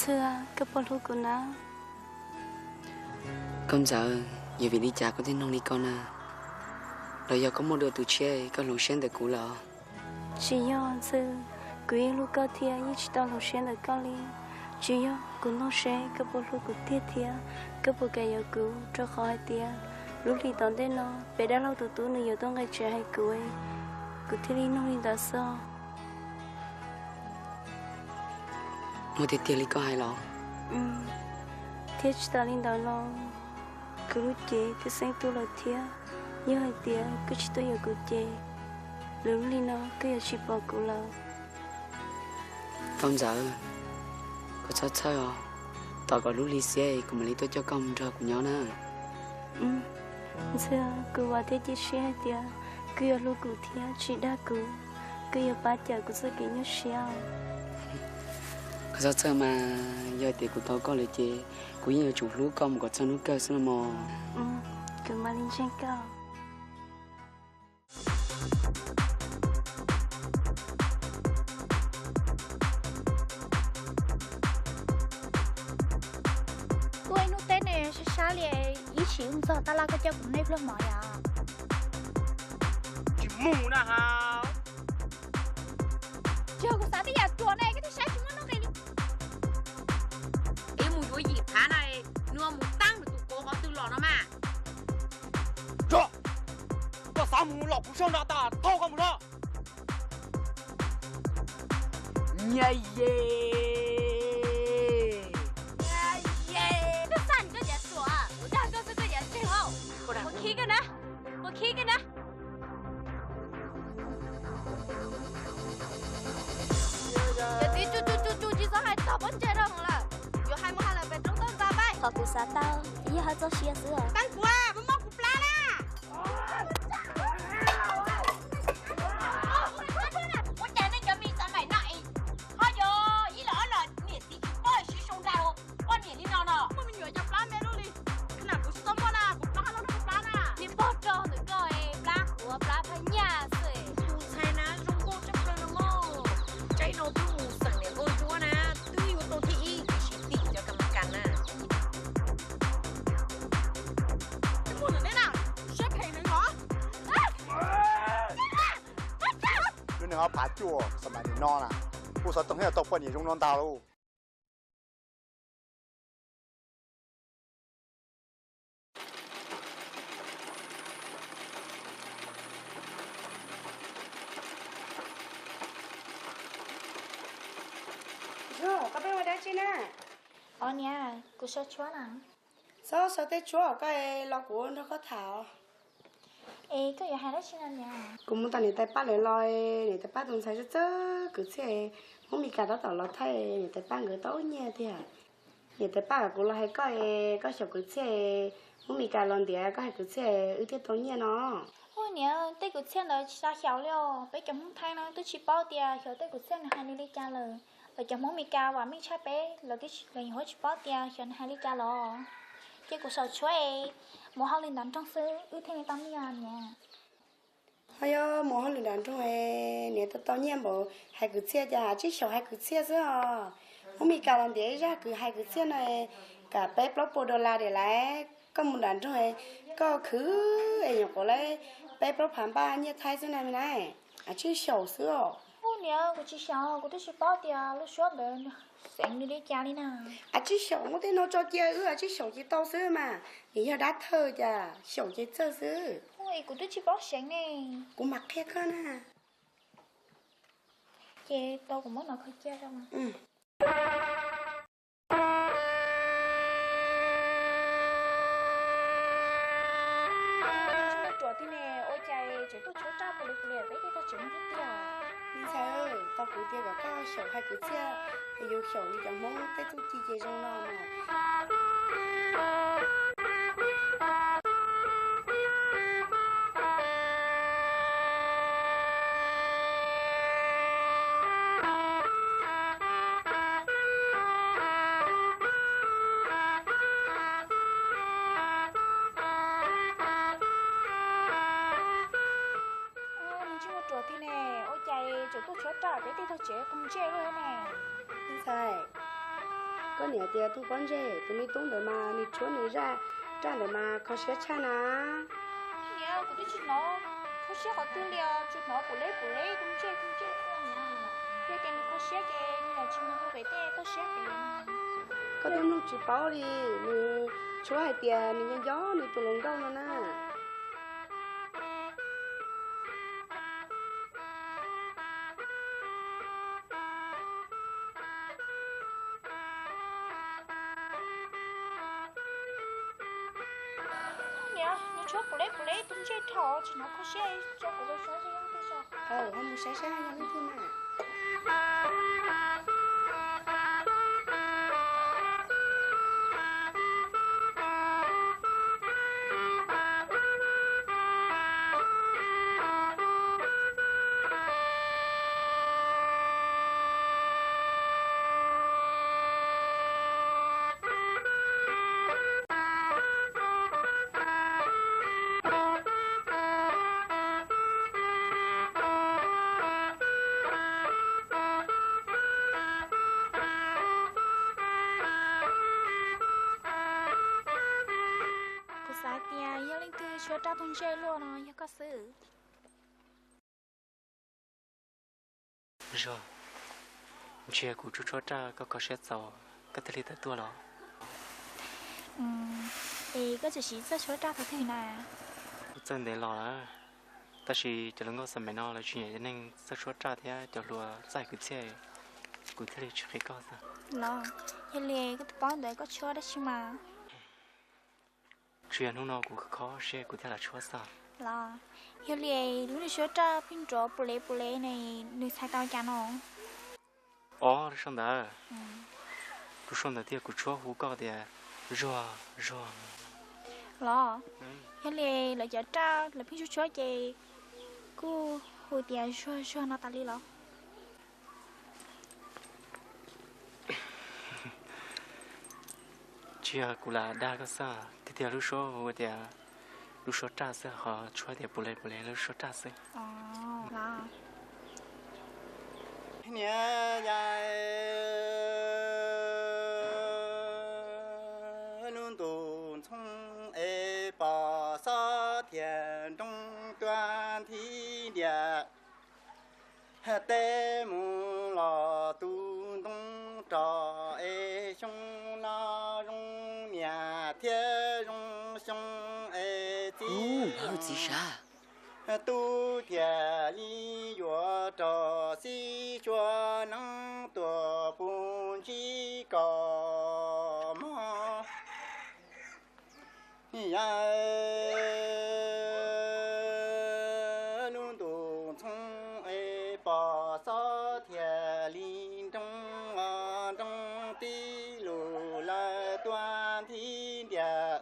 Ntxhw, koj puas hlub kuv na? Koj Ntxawm, yog vim li cas koj thiaj noog li ko na? Los yog koj muaj dua tus tshiab koj hloov siab ntawm kuv lawm? Tsis yog Ntxhw, kuv yeej hlub koj thiab yeej tsis tau hloov siab ntawm koj li. Tsis yog, kuv noog seb koj puas hlub kuv tiag thiab koj puas kam yuav kuv, rau qhov hais tias lub hlis tom ntej no peb dab laug tus tub nws yuav tuaj nqis tsev hais kuv, kuv thiaj li noog li ntawd xwb. Muaj tiag tiag li koj hais los? Thiab tsis tas li ntawd los, kuv lub cev twb xeeb tuaj lawm thiab. Yog hais tias koj tsis tuaj yuav kuv ces, lwm lub hli no koj yuav tsis pom kuv lawm. Tau Ntxawm, koj txhob txhawj os, tos kom lub hli xiab kuv mam li tuaj coj koj mus nrog kuv nyob na. Ntxhw, kuv vam thiab cia siab hais tias koj yuav hlub kuv thiab tsis dag kuv, koj yuav pab cawm kuv txoj kev nyuaj siab. Koj txhob txhawj mas, yog tias kuv tau koj lawm ces kuv yeej yuav tsum hlub koj mus kom txog hnub kawg xwb los mas. Kuv mam li ntseeg koj. Tuaj ib hnub teb ne sab sab li, ib sim wb txog tab laj koj coj kuv nej pluag mov yom. Tsis mus na ha. Yog kuv xav tej yam ruam ne koj thiaj saib tsis muaj nuj nqis li. Ib mus yuav yim phav na, nws mus tab nws tus kauv qhov twg los no mas. Koj xav mus los kuv sau nra tas thauj koj mus no. Nyab ye. Nyab ye. Koj xav koj tias ruam, kuv dag koj xwb koj tias tseg hauj. Ua khib koj na, ua khib koj na. Cov txiv tsuj tsuj tsuj tsuj tsis txhob hais txog pob ntseg rau hauv lawm. Yuav hais mus hais lawm pem roob toj ntxas pab. Qhov kuv xav tau yog hais txog siav xwb os. Tau kuv, kuv muab kuv plab na. Ua cas nej cov me xav maim no es ho yog ib los ob los niam txiv tsis paub siv zoo nra rau poj niam li no no. Muaj me nyuam cov plab me lug li. Khab nam kuv tsis tau muaj na, kuv plab hab lub nug plab na. Niag pog rog ntawm koj plab kuv plab phaj nyaj xwb. Tus ntxhais na zoo nkauj tshaj plaws no mog. Tsaib no twb mus xeem niam nkauj ntsuab na, twb yuav tau thib ib tiam sis tim cov kas mas kas na. Muaj ntawm neb na, siab phem heev os. Lub neej ob phav cuaj xav maim li no na, kuv xov tooj thiaj tau poj niam zoo no ntag lauj. Koj peb ua dab tsi na? Os niam, kuv sau tshuab na. Txhob sau tej tshuab, koj los kuv nrog koj tham. Es koj yuav hais dab tsi no niam? Kuv mus tom niam tais Paj lawv los, niam tais Paj tus ntxhais txawj txawj kwv txhiaj, Hmoob Mes Kas tab tom los thaij, niam tais Paj nkawd tau nyiaj tiag. Niam tais Paj kom kuv los hais koj es koj xyaum kwv txhiaj, Hmoob Mes Kas los ntiav koj hais kwv txhiaj wb thiaj tau nyiaj no. Ua niam, tej kwv txhiaj ntawd tsis xav xyaum li os, peb cov Hmoob Thaib no twb tsis paub tias xyaum tej kwv txhiaj nws hais nws li cas lawm. Lawv cov Hmoob Mes Kas vam meej tshaj peb, lawv nyuam qhuav tsis paub tias xyov nws hais li cas los. Ces kuv xaus tshuab es mus hauj lwm nram nroog xwb wb thiaj li tau nyiaj niam. Ho yog mus hauj lwm nram nroog es niam tau tau nyiaj npaum hais kwv txhiaj cas tsib xyoos hais kwv txhiaj xwb os. Hmoob Mes Kas los ntiav ib zaj kwv hais kwv txhiaj no kam peb plaub puas dollar diam lawm. Koj mus nram nroog, koj khwv es nyuam qhuav lawv peb plaub phav npaj nyiaj Thaib xwb na me na. Tsib xyoos xwb os. Ua niam, kuv tsis xyaum, kuv twb tsis paub tias lub suab ntawd xeem nws li cas li na. Tsib xyoos, muab tej no tso cia wb tsib xyoos ces tau xwb mas. Nws yog dab thawj cas xyaum ces txawj xwb. Ua es kuv twb tsis paub seev ne. Kuv mam qhia koj na. Ces tau kuv muab no kho cia rau. Ruam tiag ne, ua cas tseem tuaj tshuab raj pua li pua li, peb tej tog tsev neeg tiag tiag. Me ntxhais, tau kuv tias kom koj xyaum hais kwv txhiaj, yus xyaum li cov Hmoob tej txuj ci ces zoo no mas. Ntsej muag ruam tiag ne, ua cas tseem tuaj tshuab raj peb tej tog tsev qw ntsej luaj ne. Me ntxhais, Niam tias tus pob ntseg, tus me tub ntawd mas nws tshuab nws zaj raj ntawd mas kho siab tshaj na. Niam, kuv twb tsis hnov kho siab qhov twg li os, tsuas hnov pum leb pum leb tus ntsej tus ntsej tuaj niam. Yog tias nws kho siab ces nws yuav tsis mus hu pem tej toj siab pem. Koj twb mloog tsis paub li, nws tshuab hais tias nws nco nco nws tus hluas nkauj no na. Niam, nws tshuab pum leb pum leb tus ntsej dhau, tsis hnov kho siab, tso kuv los saib seb yog leej twg. Ho mus saib saib yog leej twg na. Kuv xav tias yog leej twg tshuab raj tus ntsej luaj no yog koj xwb. Zog, ntshe kuv tshuab tshuab raj koj kho siab txaus, koj thiaj li tawm tuaj los. Es koj tseem siv txawj tshuab raj thaum twg na? Kuv txawj ntev los lawm, tab sis cov hluas nkauj xav me no lawv tsis nyiam cov neeg txawj tshuab raj thiab cov hluas txawj hais kwv txhiaj, kuv thiaj li tsis qhia koj xwb. Los, yog li koj twb paub ntawd koj tshuab dab tsi mas? Tsuas yog hnub no kuv kho siab kuv thiaj los tshuab xwb. Los, yog li lub niag suab raj pheej nrov pum lev pum lev ne, nws txhais tau cas no? Os, lub suab ntawd, lub suab ntawd thiaj kuv tshuab hu koj tias Zuag, Zuag. Los, yog li lawv cov raj lawv pheej tshuab tshuab ces kuj hu tias Zuag, Zuag no tas li los? Tsis yog kuv lam dag koj xwb, tiag tiag lub suab hu tias lub suab raj xwb, ho tshuab tias pum lev pum lev lub suab raj xwb. Niam yais, lub ntuj ntxhoo es pom xob thiaj nroo tuaj nthi ntias. Tej mus los tu ntoo rog es xyoo no zoo niam thiab zoo xyoo es txiv. Tub thiaj li yuav rau xib sua neeb tuaj puv ntsib kom mog. Yais, lub ntuj ntxhoo es pom xob thiaj li nroo, nroo tib lus lawm tuaj nthi ntias.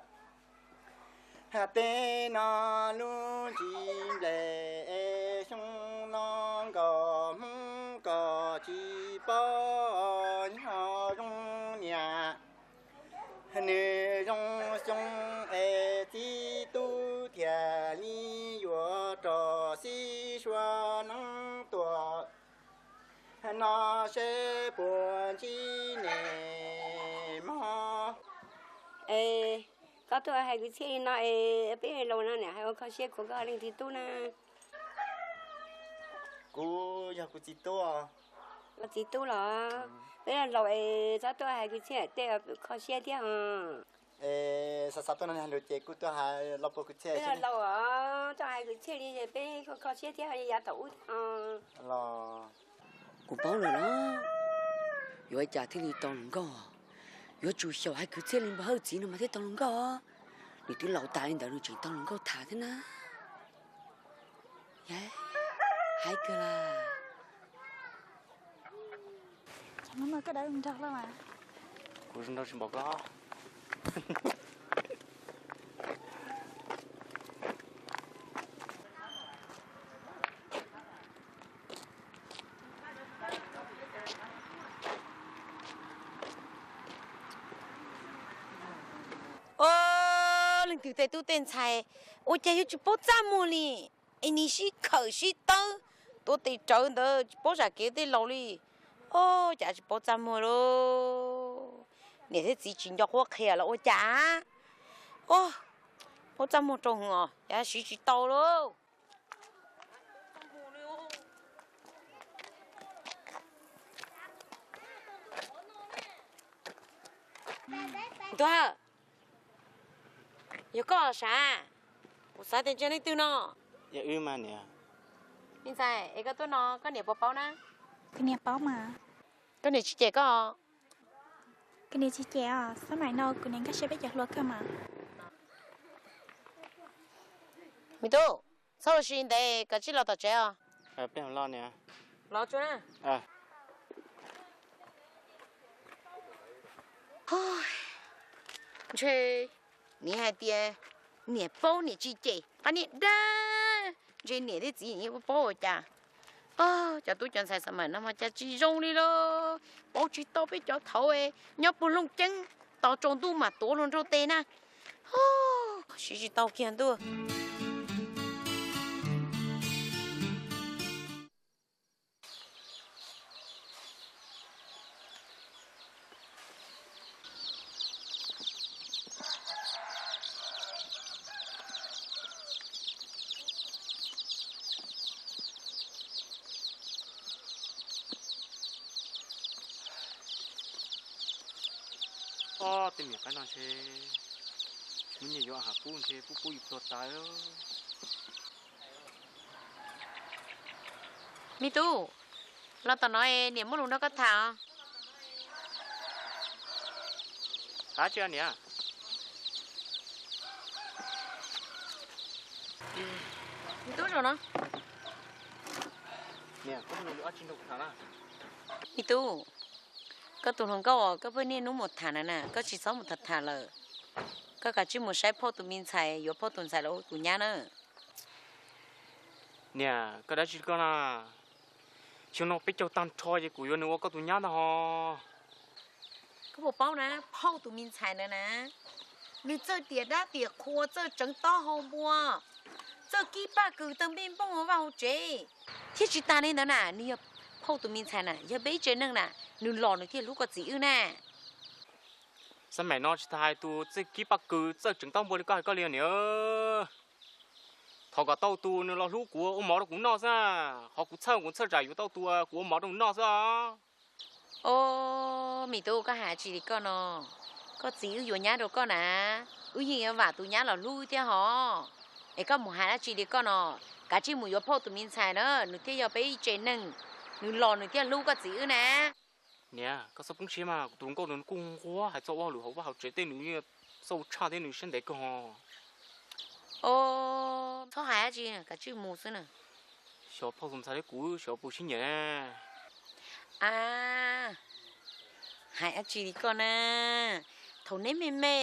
Tej no lub ntsis nplej es xyoo no nkaus hmoob kom tsis paub nyob zoo niam. Nws zoo xyoo es txiv tub thiaj li yuav rau xib sua neeb tuaj no seb puas ntsib ne mog. Es koj tuaj hais kwv txhiaj li no es peb laus no niam hais ua kho siab khuav koj leej txiv tub na. Kuv yog kuv txiv tub. Koj txiv tub los? Peb laus es txhob tuaj hais kwv txhiaj tej kho siab thiab os. Es xav xav tuaj no lus ces kuj tuaj hais los puas kwv txhiaj. Peb laus os, tuaj hais kwv txhiaj li peb kho siab thiab yav thaum ub thiab os. Los kuv paub lawm los, yuav ua cas thiaj li tau hluas nkauj? Yuav tsum xyaum hais kwv txhiaj li npawg Hawj txiv no mas thiaj tau hluas nkauj. Nws twb laus tas li ntawd nws tseem tau hluas nkauj tham thiab na. Yais, hais kawg las. Cov no koj dawb nrog lawm mas. Kuv zoo nraug tsis npaum koj. Os, leej twg tej tub tej ntxhais ua cas yuav tsis paub txaj muag li, es nim sib khawm sib tawb tuav tes rawv ntawd tsis paub zam kev tej laus li. Os, cas tsis paub txaj muag lauj. niam thiab txiv tsis nco qhuab qhia los ua cas? Ub, muab txaj muag rau hwv os, cas siv tsis tau lauj. Ntuag, yog koj sav? Kuv xav tias ntshe leej twg no. Yog wb mas niam. Me ntxhais, es koj tuaj no koj niam puas paub na? Kuv niam paub mas. Koj niam tsis cem koj? Kuv niam tsis cem os, xab maim no kuv niam nkag siab peb cov hluas kawg mas. Me tub, txhob ua si ntev, kav tsij los tom tsev os. Peb los niam. Los tsuag na. Ntshe niam hais tias niam paub niam tsis cem, qab niag dag, ntshe niam thiab txiv yeej paub ua cas. Cov tub cov ntxhais xab maim no mas cas tsis zoo li lauj, paub tsis tau peb cov thaud nyob puag Looj Ceeb, tos tsaus ntuj mam tuav hluas nraug tes na. Siv tsis tau kiag ntuj. Ob, tej niam qaib no ntshe tsis muaj nyiaj yuav has pub, ntshe pub pub yus tuag tas. Me tub, los tom no niam muaj lus nrog koj tham os. Hab tsi niam? Me tub, koj mus nrog kuv tham na. Me tub, koj tus hluas nkauj uas koj pheej niaj hnub mus tham na na, koj tsis txhob mus tham tham lawm. Koj kav tsij mus saib phauj tus me ntxhais, yuav phauj tus ntxhais los ua tus nyab na. Niam, koj dab tsi koj na? Xyoo no peb caug tag nrho ces kuv yuav nws ua koj tus nyab ntag ho. Koj puas paub na, phauj tus me ntxhais ntawd na, nws txawj tiam dab tiam qhua, txawj tseev taub hau npua, txawj kib paj kws tawg npej npooj hauv vaj hauv tsev. Thiab tsis tas li ntawd na, nws yog phauj tus me ntxhais na, yog peb ib tsev neeg na, nws los nws thiaj hlub koj txiv wb na. Xab maim no tsis tas hais tus txawj kib paj kws txawj tseev taub npua li koj hais koj li niam. Thov kom tau tus nws los hlub kuv ua mov rau kuv noj xwb, qhov kuv txhawj kuv txhawj tsam yuav tau tus kuv ua mov rau nws noj xwb. Os, me tub, koj hais tsi li koj no? Koj txiv wb yuav nyab rau koj na, wb yeej yuav vam tus nyab los hlub wb thiab hos. Es koj mus hais dab tsi li koj no? Kav tsij mus yuav phauj tus me ntxhais na, nws thiaj yog peb ib tsev neeg, nws los nws thiaj hlub koj txiv wb na. Niam, koj txhob poob siab mas, kuv tus hluas nkauj nws kuj nquag hais txog ua hauj lwm hauv vaj hauv tsev tej, nws yeej txawj ua tshaj thiab nws siab ntev kawg hos. Os, txhob hais dab tsi, kav tsij mus xwb na. Xyov phauj tus ntxhais thiab kuv xyov puas sib nyiam. A, hais dab tsi li koj na? Thaum neb me me,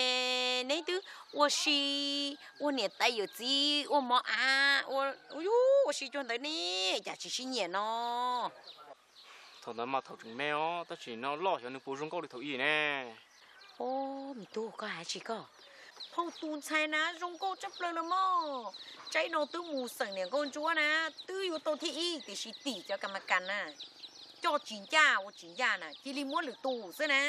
neb twb ua si, ua niam tais yawm txiv, ua mov av, ua, ua si cuag ntawd ne, cas tsis sib nyiam no? Thaum ntawd mas thaum tseem me os, tab sis no loj xyov nws puas zoo nkauj li thaum ub ne. Os, me tub, koj hais dab tsi koj? Phauj tus ntxhais na zoo nkauj tshaj plaws los mog. Tsaib no twb mus xeem niam nkauj ntsuab na, twb yuav tau thib ib, tiam sis tim cov kas mas kas na, coj tsis ncaj ua tsis ncaj na, cia li muab lwm tus xwb na.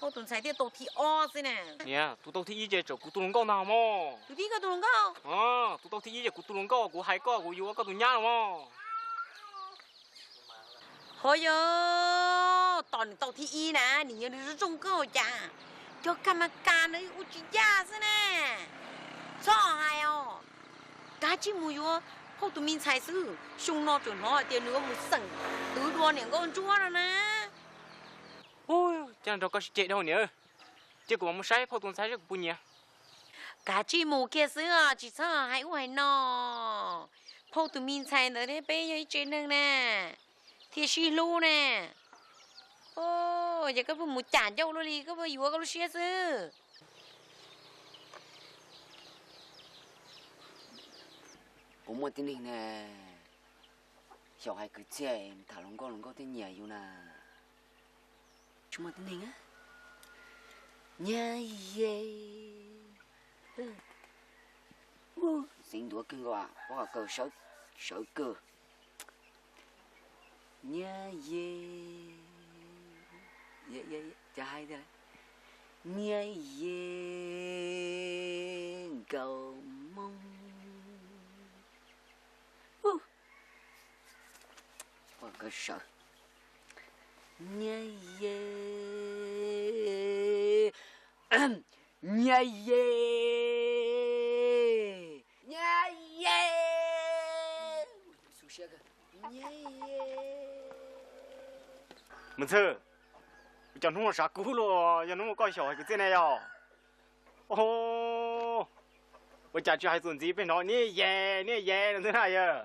Phauj tus ntxhais thiaj tau thib ob xwb na. Niam, tus tau thib ib ces tsam kuv tus hluas nkauj ntag mog. Tus thib koj tus hluas nkauj? Tus tau thib ib ces kuv tus hluas nkauj, kuv hais koj kuv yuav ua koj tus nyab los mog. Ho yog, tos nws tau thib ib na, nws yog nws zoo zoo nkauj cas, cov kas mas kas na ua tsis ncaj xwb na. Txhob hais os, kav tsij mus yuav phauj tus me ntxhais xwb, xyoo no tseem hnov hais tias nws yuav mus xeem twv dua niam nkauj ntsuab no na. Ub, cas nrog koj sib ceg dhau niam, cia kuv mam mus saib phauj tus ntxhais seb kuv puas nyiam. Kav tsij mus kiag xwb os, tsis txhob hais ub hais no. Phauj tus me ntxhais ntawd thiab peb yog ib tsev neeg na, thiaj sib hlub na. Ces koj pheej mus cam ncauj luaj li, koj pheej yuav koj lub siab xwb. Puas muaj tib neeg na, xyaum hais kwv txhiaj tham hluas nkauj, hluas nkauj thiaj nyiam yus na? Tsis muaj tib neeg. Nyab ye, xeev ntuav kawg nkaus, pob qhov kawg sawv kawg. Nyab ye, cas hais tiag lawm? Niam yej nkauj Hmoob. Ua kawg sawv. Niam yej, niam yej, niam yej. Mus Ntxhw, ua cas hnub no sav kub luaj, yog hnub koj xyaum hais kwv txhiaj ne yog? Ua cas tsis hais txuas ntxiv pem no niam yej niam yej no xwb na yawg?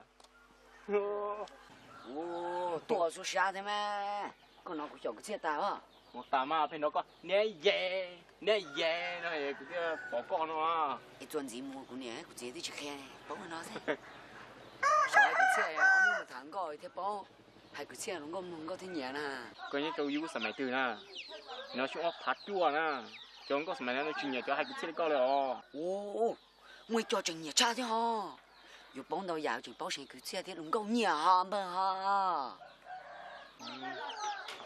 Tuaj xub siab thiab mas, koj hnov kuv xyaum kwv txhiaj tas os. Mus tas mas pem no koj niam yej niam yej no kuv thiaj pom koj no. Es txuas ntxiv mus kuv niam kuv txiv twb tsis qhia, paub no xwb. Xyaum hais kwv txhiaj ob hnub mus tham nkauj thiaj paub, hais kwv txhiaj hluas nkauj mloog nkauj thiaj nyiam na. Koj nyob rau yus xab mais twg na? No xyoo ob phav cuaj na, cov nkauj xab mais no tsis nyiam cov hais kwv txhiaj li koj li os. Ua, muaj ib co tseem nyiam tshaj thiab ho. Yuav paub ntau yam tseem paub seev kwv txhiaj thiab hluas nkauj nyiam ho npawg ho.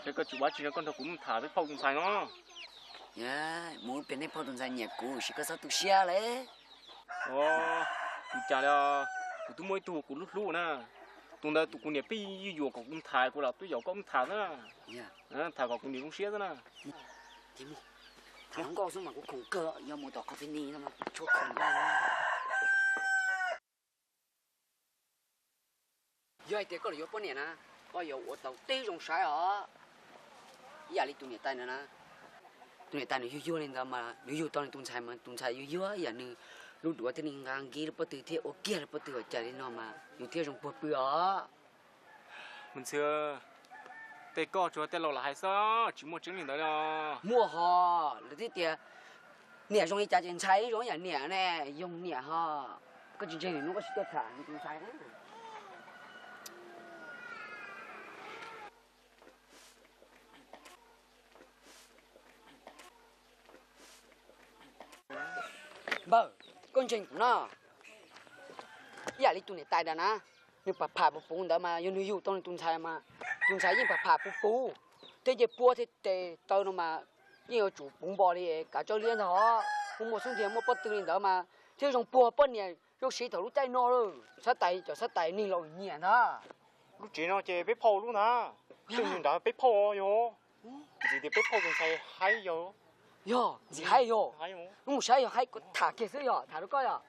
Ces koj tsis ua tsi no koj nrog kuv mus tham peb phauj tus ntxhais no. Mus ib pliag nej phauj tus ntxhais nyiam kuv ces koj txhob tu siab li. Ua cas li, kuv twb muaj ib tug kuv hlub hlub na. Tus ntawd tus kuv niam pheej yuam yuam kom kuv mus tham, kuv los twb yaum koj mus tham xwb na. Tham kom kuv niam zoo siab xwb na. Tham nkauj xwb mas kuv khoom kawg, yog mus tom company no mas kuv tshuav khoom ntau. Yog hais tias koj los yuav poj niam na, koj yuav ua tau tib zoo saib os. Ib yam li tus niam tais ntawd na, tus niam tais nws yuag yuag li ntawd mas nws yug tau nws tus ntxhais mas tus ntxhais yuag yuag ib yam nws lub duav thiaj li nqa nkib lub pob tw thiab ua kiag lub pob tw ua cas li no mas yus thiaj zoo puag pw os. Mus Ntxhw, tej koj tsuas tej laus lam hais xwb, tsis muaj tseeb li ntawd li os. Muaj ho, lawv thiaj tias niam zoo li cas ces ntxhais zoo ib yam niam ne, yoog niam ho. Koj tsis ntseeg nws hnub koj sim tuaj tham nws tus ntxhais. Npawg, koj ntseeg kuv no, ib yam li tus niam tais ntawd na, nws pham pham puv puv ntawd mas yog nws yug tau nws tus ntxhais mas tus ntxhais yeej pham pham puv puv, tej ncej puab thiab tes taw no mas yeej yuav tsum puv npo li kav tsawb liab ntag os. Muaj muaj xub ntiag muaj pob tw li ntawd mas thiaj zoo puag poj niam zoo siv thaum lub caij no lawm. Xab tais cov xab tais neeg laus nyiam ntag. Lub tsev no ces peb phauj lub ntag. Tej nws nrad peb phauj yog. Ntxim tias peb phauj tus ntxhais haib yog. Yog ntxim haib yog. Lub mus saib yog haib tham kiag xwb yog tham rau koj yog.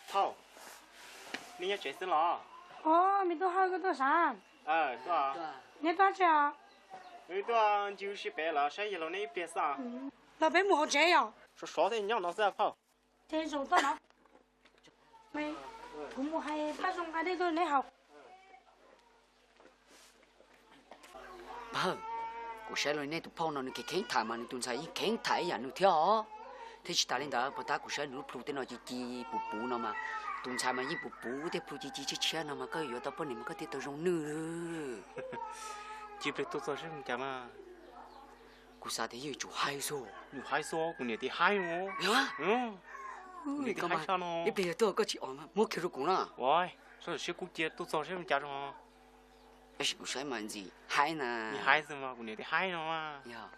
Phauj, nej nyob tsev xwb los? Os, me tub Hawj, koj tuaj sav? Neb tuaj tsi os? Wb tuaj ncig ua si pem los saib yawg laus neb ib pliag xwb. Los peb mus hauv tsev yom? Sov sov thiaj nyob no xwb phauj. Ces zaum tuaj no, kuv mus hais Paj Zoo nqa dej tuaj neb haus. Pawg, kuv saib los nej tus phauj no nws kheev kheev tham mas nws tus ntxhais yeej kheev tham ib yam nws thiab os. Thiab tsis tas li ntawd, puas tab kuv saib nws lub plhu tej no ci ci puv puv no mas, tus ntxhais mas yeej puv puv tej plhu ci ci tshiab tshiab no mas koj yuav tau poj niam mas koj thiaj tau zoo nws. Cia peb tuaj txog seb ua cas mas. Kuv xav tias yeej yuav tsum haib xwb. Yus haib xwb, kuv niam tias haib no. Yog, ib pliag yog tuaj koj tsis os muab kiag rau kuv na. Ua, sawv daws sib kub cia tuaj txog seb ua cas tso. Tab sis kuv saib mas ntxim haib na. Haib xwb mas kuv niam tias haib no. Yog.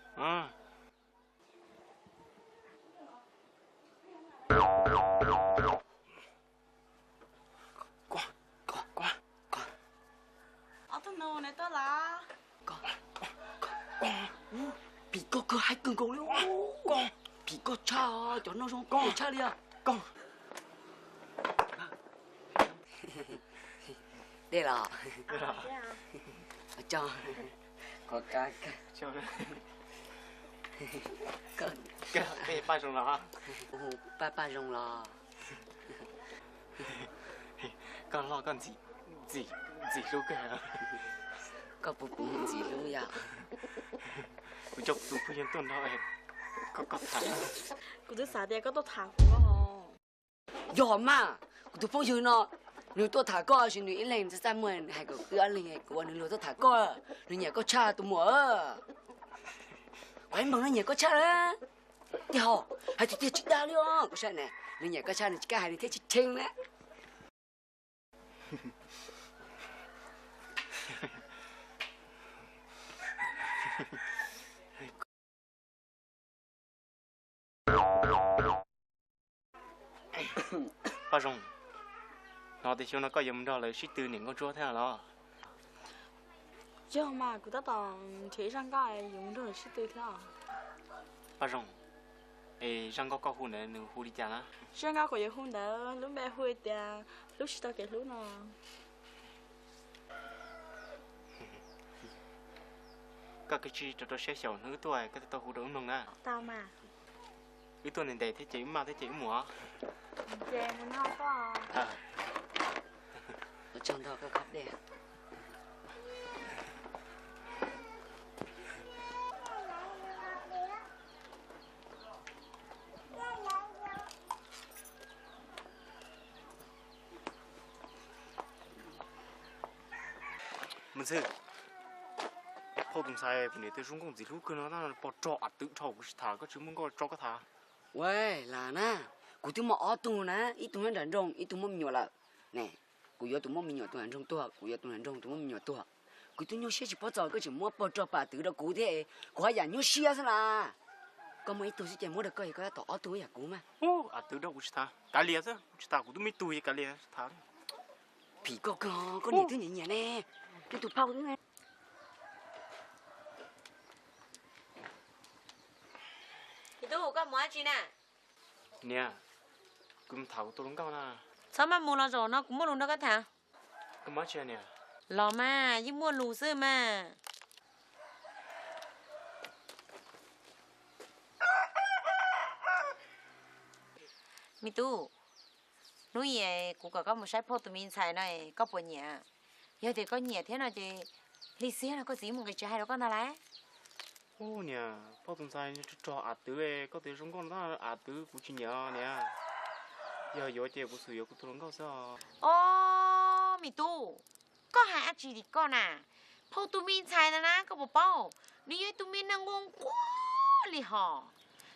Phim koj kawg haib kawg nkaus li. Phim koj tshaj, cov no zoo koj tshaj li. Dej los? Tso, qhov kab kawg. Paj Zoo los? Paj, Paj Zoo los? Koj loj koj ntxim, ntxim, ntxim hlub kawg. Koj puas puv ntxim hlub yom? Kuv coj kuv tus phooj ywg tuaj nrog koj tham. Kuv twb xav tias koj tuaj tham kuv. Yog mas, kuv tus phooj ywg no, nws tuaj tham koj, nws ib leeg txaj muag hais kom wb ob leeg, kuv ua nws luag tuaj tham koj, nws nyiam koj tshaj tus muam. Kuv hais npaum no nyiam koj tshaj na. Tiag hos, hais tiag tiag tsis dag li os, kuv saib ne, nws nyiam koj tshaj nws tsis kam hais nws thiab tsis cheem na. Paj Zoo, hnov tias xyoo no koj yuav mus nrog lawv sib tw niam nkauj ntsuab thiab los? Yog mas, kuv tab tom nrhiav ib zaj nkauj yuav mus nrog lawv sib tw thiab. Paj Zoo, es zaj nkauj koj hu ntawd nws hu li cas na? Zaj nkauj kuv yuav hu ntawd lub npe hu tias Hlub Tsis Tau Kev Hlub no. Koj kav tsij rau rau siab xyaum hnub wb tuaj koj thiaj tau hu rau wb mloog na. Wb tuaj ntev ntev thiab ces wb maj thiab ces wb mus os. Mus Ntxwg, phauj tus ntxhais kuv niam tus zoo nkauj ntxim hlub kawg no pom rog av twv dhau kuv tsis tham, koj tsis muaj nkauj tso koj tham. Ua, lam na, kuv twb muaj ob tug na, ib tug nyob nram nroog, ib tug muaj me nyuam lawm. Ne, kuv yuav tus muaj me nyuam tus nram nroog tuag, kuv yuav tus nram nroog tus muaj me nyuam tuag. Kuv twb nyuaj siab tsis paub txog koj tseem muab pog rog pam twv rau kuv thiab, kuv haj yam nyuaj siab xwb las. Koj muaj ib tug xwb ces muab rau koj es koj tab tom ob tug ib yam kuv mas. Av twv rau kuv tsis tham, kav liam xwb, kuv tsis tham, kuv twb muaj ib tug es kav liam tham. Phim koj kawg, koj niam twb nyiam nyiam ne, koj tus phauj twb ne. Tub, koj mus dab tsi na? Niam, kuv mus tham kuv tus hluas nkauj na. Txhob maj mus los, zaum no kuv muaj lus nrog koj tham. Koj mus dab tsi niam? Los mas, yeej muaj lus xwb mas. Me tub, hnub i kuv kom koj mus saib phauj tus me ntxhais no, koj puas nyiam? Yog tias koj nyiam thiab no ces lig xiab no koj txiv mus nqis tsev hais rau koj ntag lauj. Ub niam, phauj tus ntxhais rog rog av twv, koj tias zoo nkauj no tab av twv kuv tsis nyiam niam. Yog yuav ces kuv xum yuav kuv tus hluas nkauj xwb os. Ob, me tub, koj hais dab tsi li koj na? Phauj tus me ntxhais ntawd na koj puas paub, nws yog ib tug me neeg nquag nquag li hos,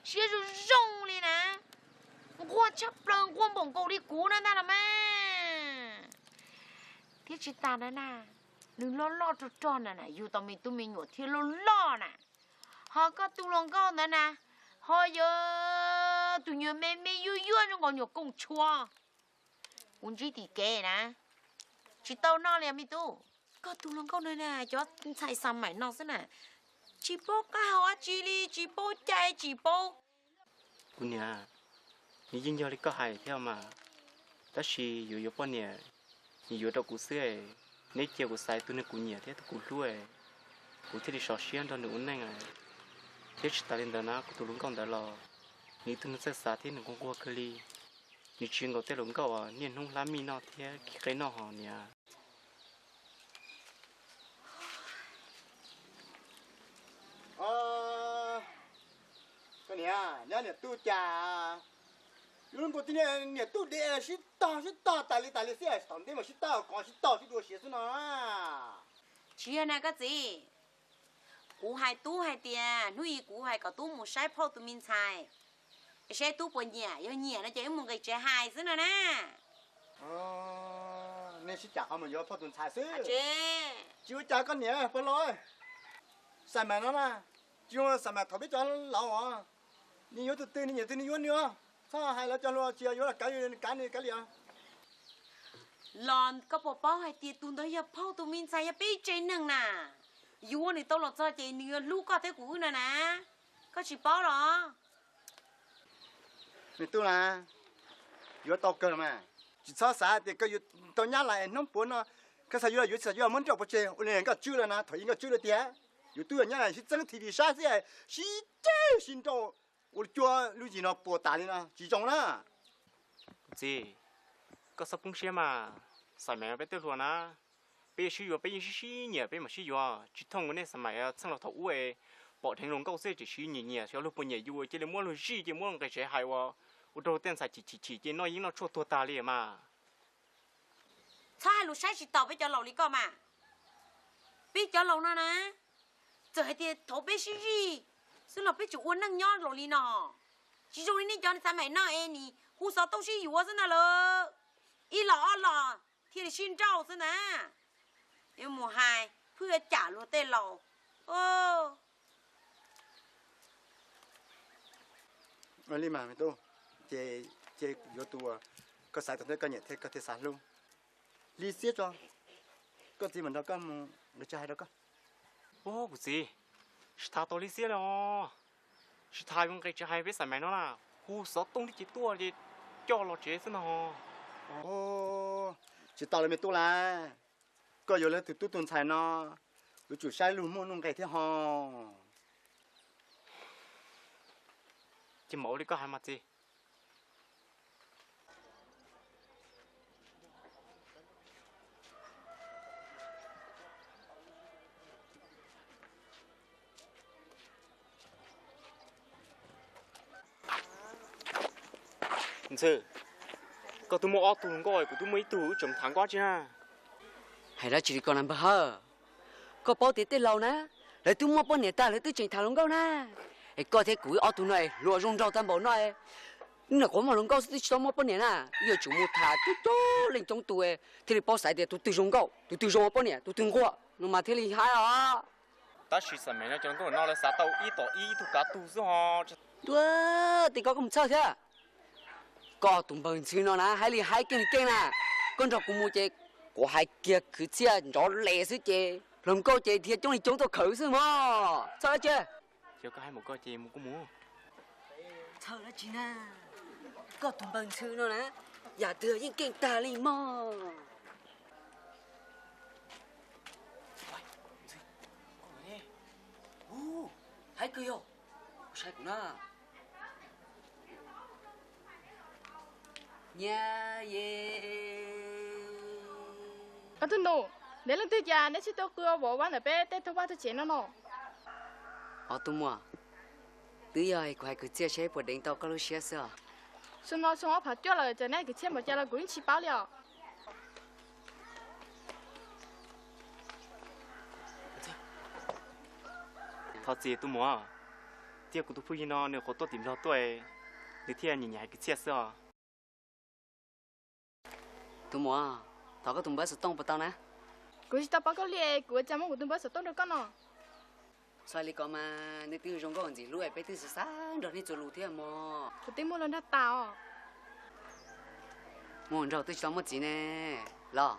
siab zoo zoo li na, nquag tshaj plaws, nquag npaum nkaus li kuv no ntag los mas. Thiab tsis tas na na, nws loj loj rog rog na na, yug tau me tub me nyuam thiab loj loj na. Ho koj tus hluas nkauj ntawd na, ho yog tus nyuag me me yuag yuag zoo nkaus nyuag kooj tshuab. Kuv ntsib tim kev na, tsis tau noj li me tub. Koj tus hluas nkauj no na, cov ntxhais xav maim no xwb na, tsis paub qab hau dab tsi li, tsis paub cai tsis paub. Kuv niam, nws yeej yog li koj hais thiab mas, tab sis yuav yuav poj niam, nws yuav rau kuv xwb, neb cia kuv xaiv tus neeg kuv nyiam thiab tus kuv hlub, kuv thiaj li sov siab nrog nws ua neej. Thiab tsis tas li ntawd na, kuv tus hluas nkauj ntawd los nws ib tug neeg txawj xav thiab nws nquag nquag kawg li. Nws tsis zoo nkaus tej hluas nkauj niaj hnub hlab mij noj thiab khi qe noj hos niam. Koj niam, nyob niam tub cas, lub npua tib niag niam tub de sib tog sib tog tas li tas li xwb, thaum ntej mas sib tog kov sib tog sib dua siav xwb no. Tsis yog na koj txiv, kuv hais tub hais tias hnub i kuv hais kom tub mus saib phauj tus me ntxhais, seb tub puas nyiam, yog nyiam no ces wb mus nqis tsev hais xwb no na. Nej sib cav qhov mus yuav phauj tus ntxhais xwb. Tsis ua cas koj niam pog laus, Xais Maiv no na, tsis zoo Xais Maiv thaum peb cov laus os. Nws yuav tus twg nws nyiam twg nws yuav nws os. Txhob hais lawv cov hluas, tsis yog yuav los kav, kav nws kav liam. Los koj puas paub hais tias tus ntawd yog phauj tus me ntxhais, yog peb tsev neeg na. Yuav nws tau los txog ces nws yuav hlub koj thiab kuv wb no na. Koj tsis paub los? Me tub na, yuav tau kawg los mas. Tsis txhob xav tias koj yuav tau nyab lawm hnub puav no, koj xav yuav los yuav, tsis xav yuav muab nrauj pov tseg ua li nkauj tswb lawm na. Thaum ub nkauj tswb lawm tiag, yus twb yog nyab lawm sib txeeb T V saib xwb, sib ceg sib nrauj ua cua lub zim no puas tas li no tsis zoo na. Txiv, koj txhob poob siab mas, Xais Maiv peb tej hluas na, peb yuav sib yuav peb yeej sib sib nyiam peb mam sib yuav, tsis thooj ua nej Xais Maiv txheej los thaum ub pom dheev hluas nkauj xwb tiam sis nyiam nyiam xyov luag puas nyiam yus cia li muab luag zij cia muab luag nqis tsev hais ua, ua rau tej ntxhais chim chim chim cia noj yeeb noj tshuaj tuag tag li mas. Txhob hais lus saib tsis taus peb cov laus li koj mas. Peb cov laus no na, txawm hais tias thaum peb sib zij xwb los peb tseem ua neej nyob laus li no. Tsis zoo li nej cov Xais Maiv no es nim hu xov tooj sib yuav xwb ntag lawm. Ib los ob los thiaj Li sib nrauj xwb na. Yuav mus hais phwj yuav cam luag tej laus. Li mas me tub, ces, ces yuav tus uas koj xav tau thiab koj nyiam thiab koj thiaj xav hlub. Li Xiab tso, koj txiv mam nrog koj mus nqis tsev hais rau koj. Ua kuv txiv, tsis tham tau Li Xiab li os. Tsis tham yuav nqis tsev hais peb Xav Maiv no na, hu xov tooj tib ce tuaj ces coj los tsev xwb no. Tsis tau li me tub lauj, koj yuav lawv tus tub tus ntxhais no, yuav tsum saib lub muaj nuj nqis thiab ho. Ces mam ua li koj hais mas txiv. Ntxhw, koj twb muaj ob tug hluas nkauj, kuv twb muaj ib tug, wb tseem tham nkauj tsi na. Hais dab tsi li koj na npawg Hawj? Koj paub tias tej laus na, lawv twb muaj poj niam tag lawv twb tseem tham hluas nkauj na. Es koj thiab kuv ob tug no es hluas zoo nraug tag npaum no, wb nyuam qhuav muaj hluas nkauj xwb twb tsis tau muaj poj niam na. Wb yuav tsum mus tham coob coob leej coob tus thiaj li paub xaiv tias tus twg zoo nkauj, tus twg zoo poj niam, tus twg nquag no mas thiaj li haib os. Tab sis Xav Maiv no cov hluas nkauj no lawv xav tau ib tom ib ib tug kav tug xwb ho. Tuaj, tej koj koj mus txhawj thiab. Koj tus npawg Ntxhw no na haib li haib keej li keej na. Koj nrog kuv mus ces kuv hais kiag kwv txhiaj nrov les xwb ces hluas nkauj ces dhia coob li coob tuaj khawm xwb mog. Txhawj dab tsi? Yog koj hais mus koj ces mus kuj mus. Txhawj dab tsi na? Koj tus npawg Ntxhw no na, yam twg yeej keej tag li mog. Haib kawg yog, saib kuv na. Nyab ye. Ob tug nus, neb leej twg cas neb tsis tuaj qw vov vab ntawm peb tej tug vaj tug tsev no no? Ob tug muam, twb yog kuv hais kwv txhiaj seb puas deev tau koj lub siab xwb os. Xyoo no xyoo ob phav cuaj lawm, txawm neb hais kwv txhiaj npaum cas los kuv yeej tsis paub li os. Thov txim tus muam, thiab kuv tus phooj ywg no nws qhuav tuaj tim Nplog tuaj, nws thiaj nyiam nyiam hais kwv txhiaj xwb os. Tus muam, thov koj tus npawb xov tooj puas tau na? Kuv tsis tau paub koj li, kuv ua cas muab kuv tus npawb xov tooj rau koj no? Txhob li ko mas, nej twb zoo nkauj ntxim hlub es peb twb xav xav nrog nej txuas lus thiab mog. Kuv twb muaj luag nrog tas os. Muaj nraug twb tsis tau muaj txiv ne los?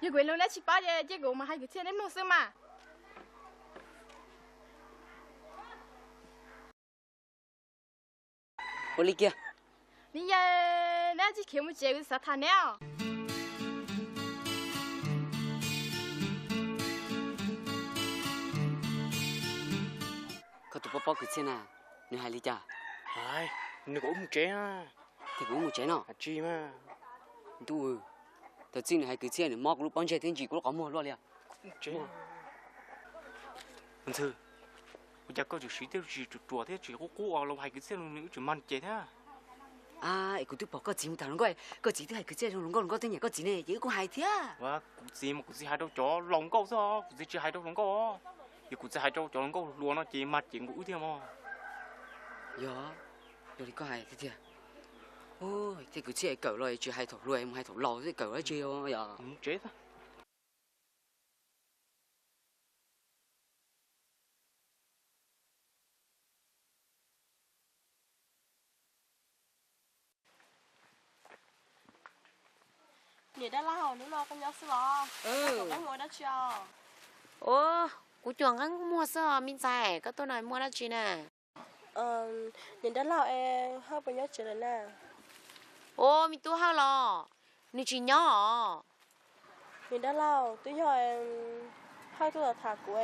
Yog kuv lus neb tsis paub ces cia kuv mus hais kwv txhiaj neb mloog xwb mas. Ua li kiag. Ni yawg, neb tsis khiav mus tsev, kuv xav tham neb os. Koj tus poj pob kwv txhiaj na, nws hais li cas? Hais, nws kom wb mus tsev na. Ces kuv wb mus tsev no. Tsis mas. Ntuj, thaum txij nws hais kwv txhiaj nws mob kuv lub pob ntseg thiab ntsis kuv lub qhov muag luaj li. Ntxhw, ua cas koj tseem siv tej lus tsis ruam ruam thiab tsis qub qub los hais kwv txhiaj los nws wb tseem mag ces thiab? A, es kuv twb pom koj txiv mus tham hluas nkauj, koj txiv twb hais kwv txhiaj zoo hluas nkauj, hluas nkauj twb nyiam koj txiv ne, ces wb kuj hais thiab. Kuv txiv mas kuv txiv hais rau cov laus nkauj xwb, kuv txiv tsis hais rau hluas nkauj. Yog kuv txiv hais rau cov hluas nkauj hluas no ces mag ces nkaus wb thiab mog. Yog, yog li koj hais tiag tiag. Tej kwv txhiaj kawm los tsis hais thaum hluas, mus hais thaum laus xwb, kawm dab tsi yog. Niam dab laug, hnub no koj nyob xwb los? Koj mus ua dab tsi os? Ua, kuv cuag nqeeb muag xwb os me ntxhais, koj tuaj no muaj dab tsi na? Niam dab laug, es Hawj puas nyob tsev lawm na? Ua, me tub Hawj los? Nws tsis nyob os. Niam dab laug, twb yog Hawj tuaj los tham kuv,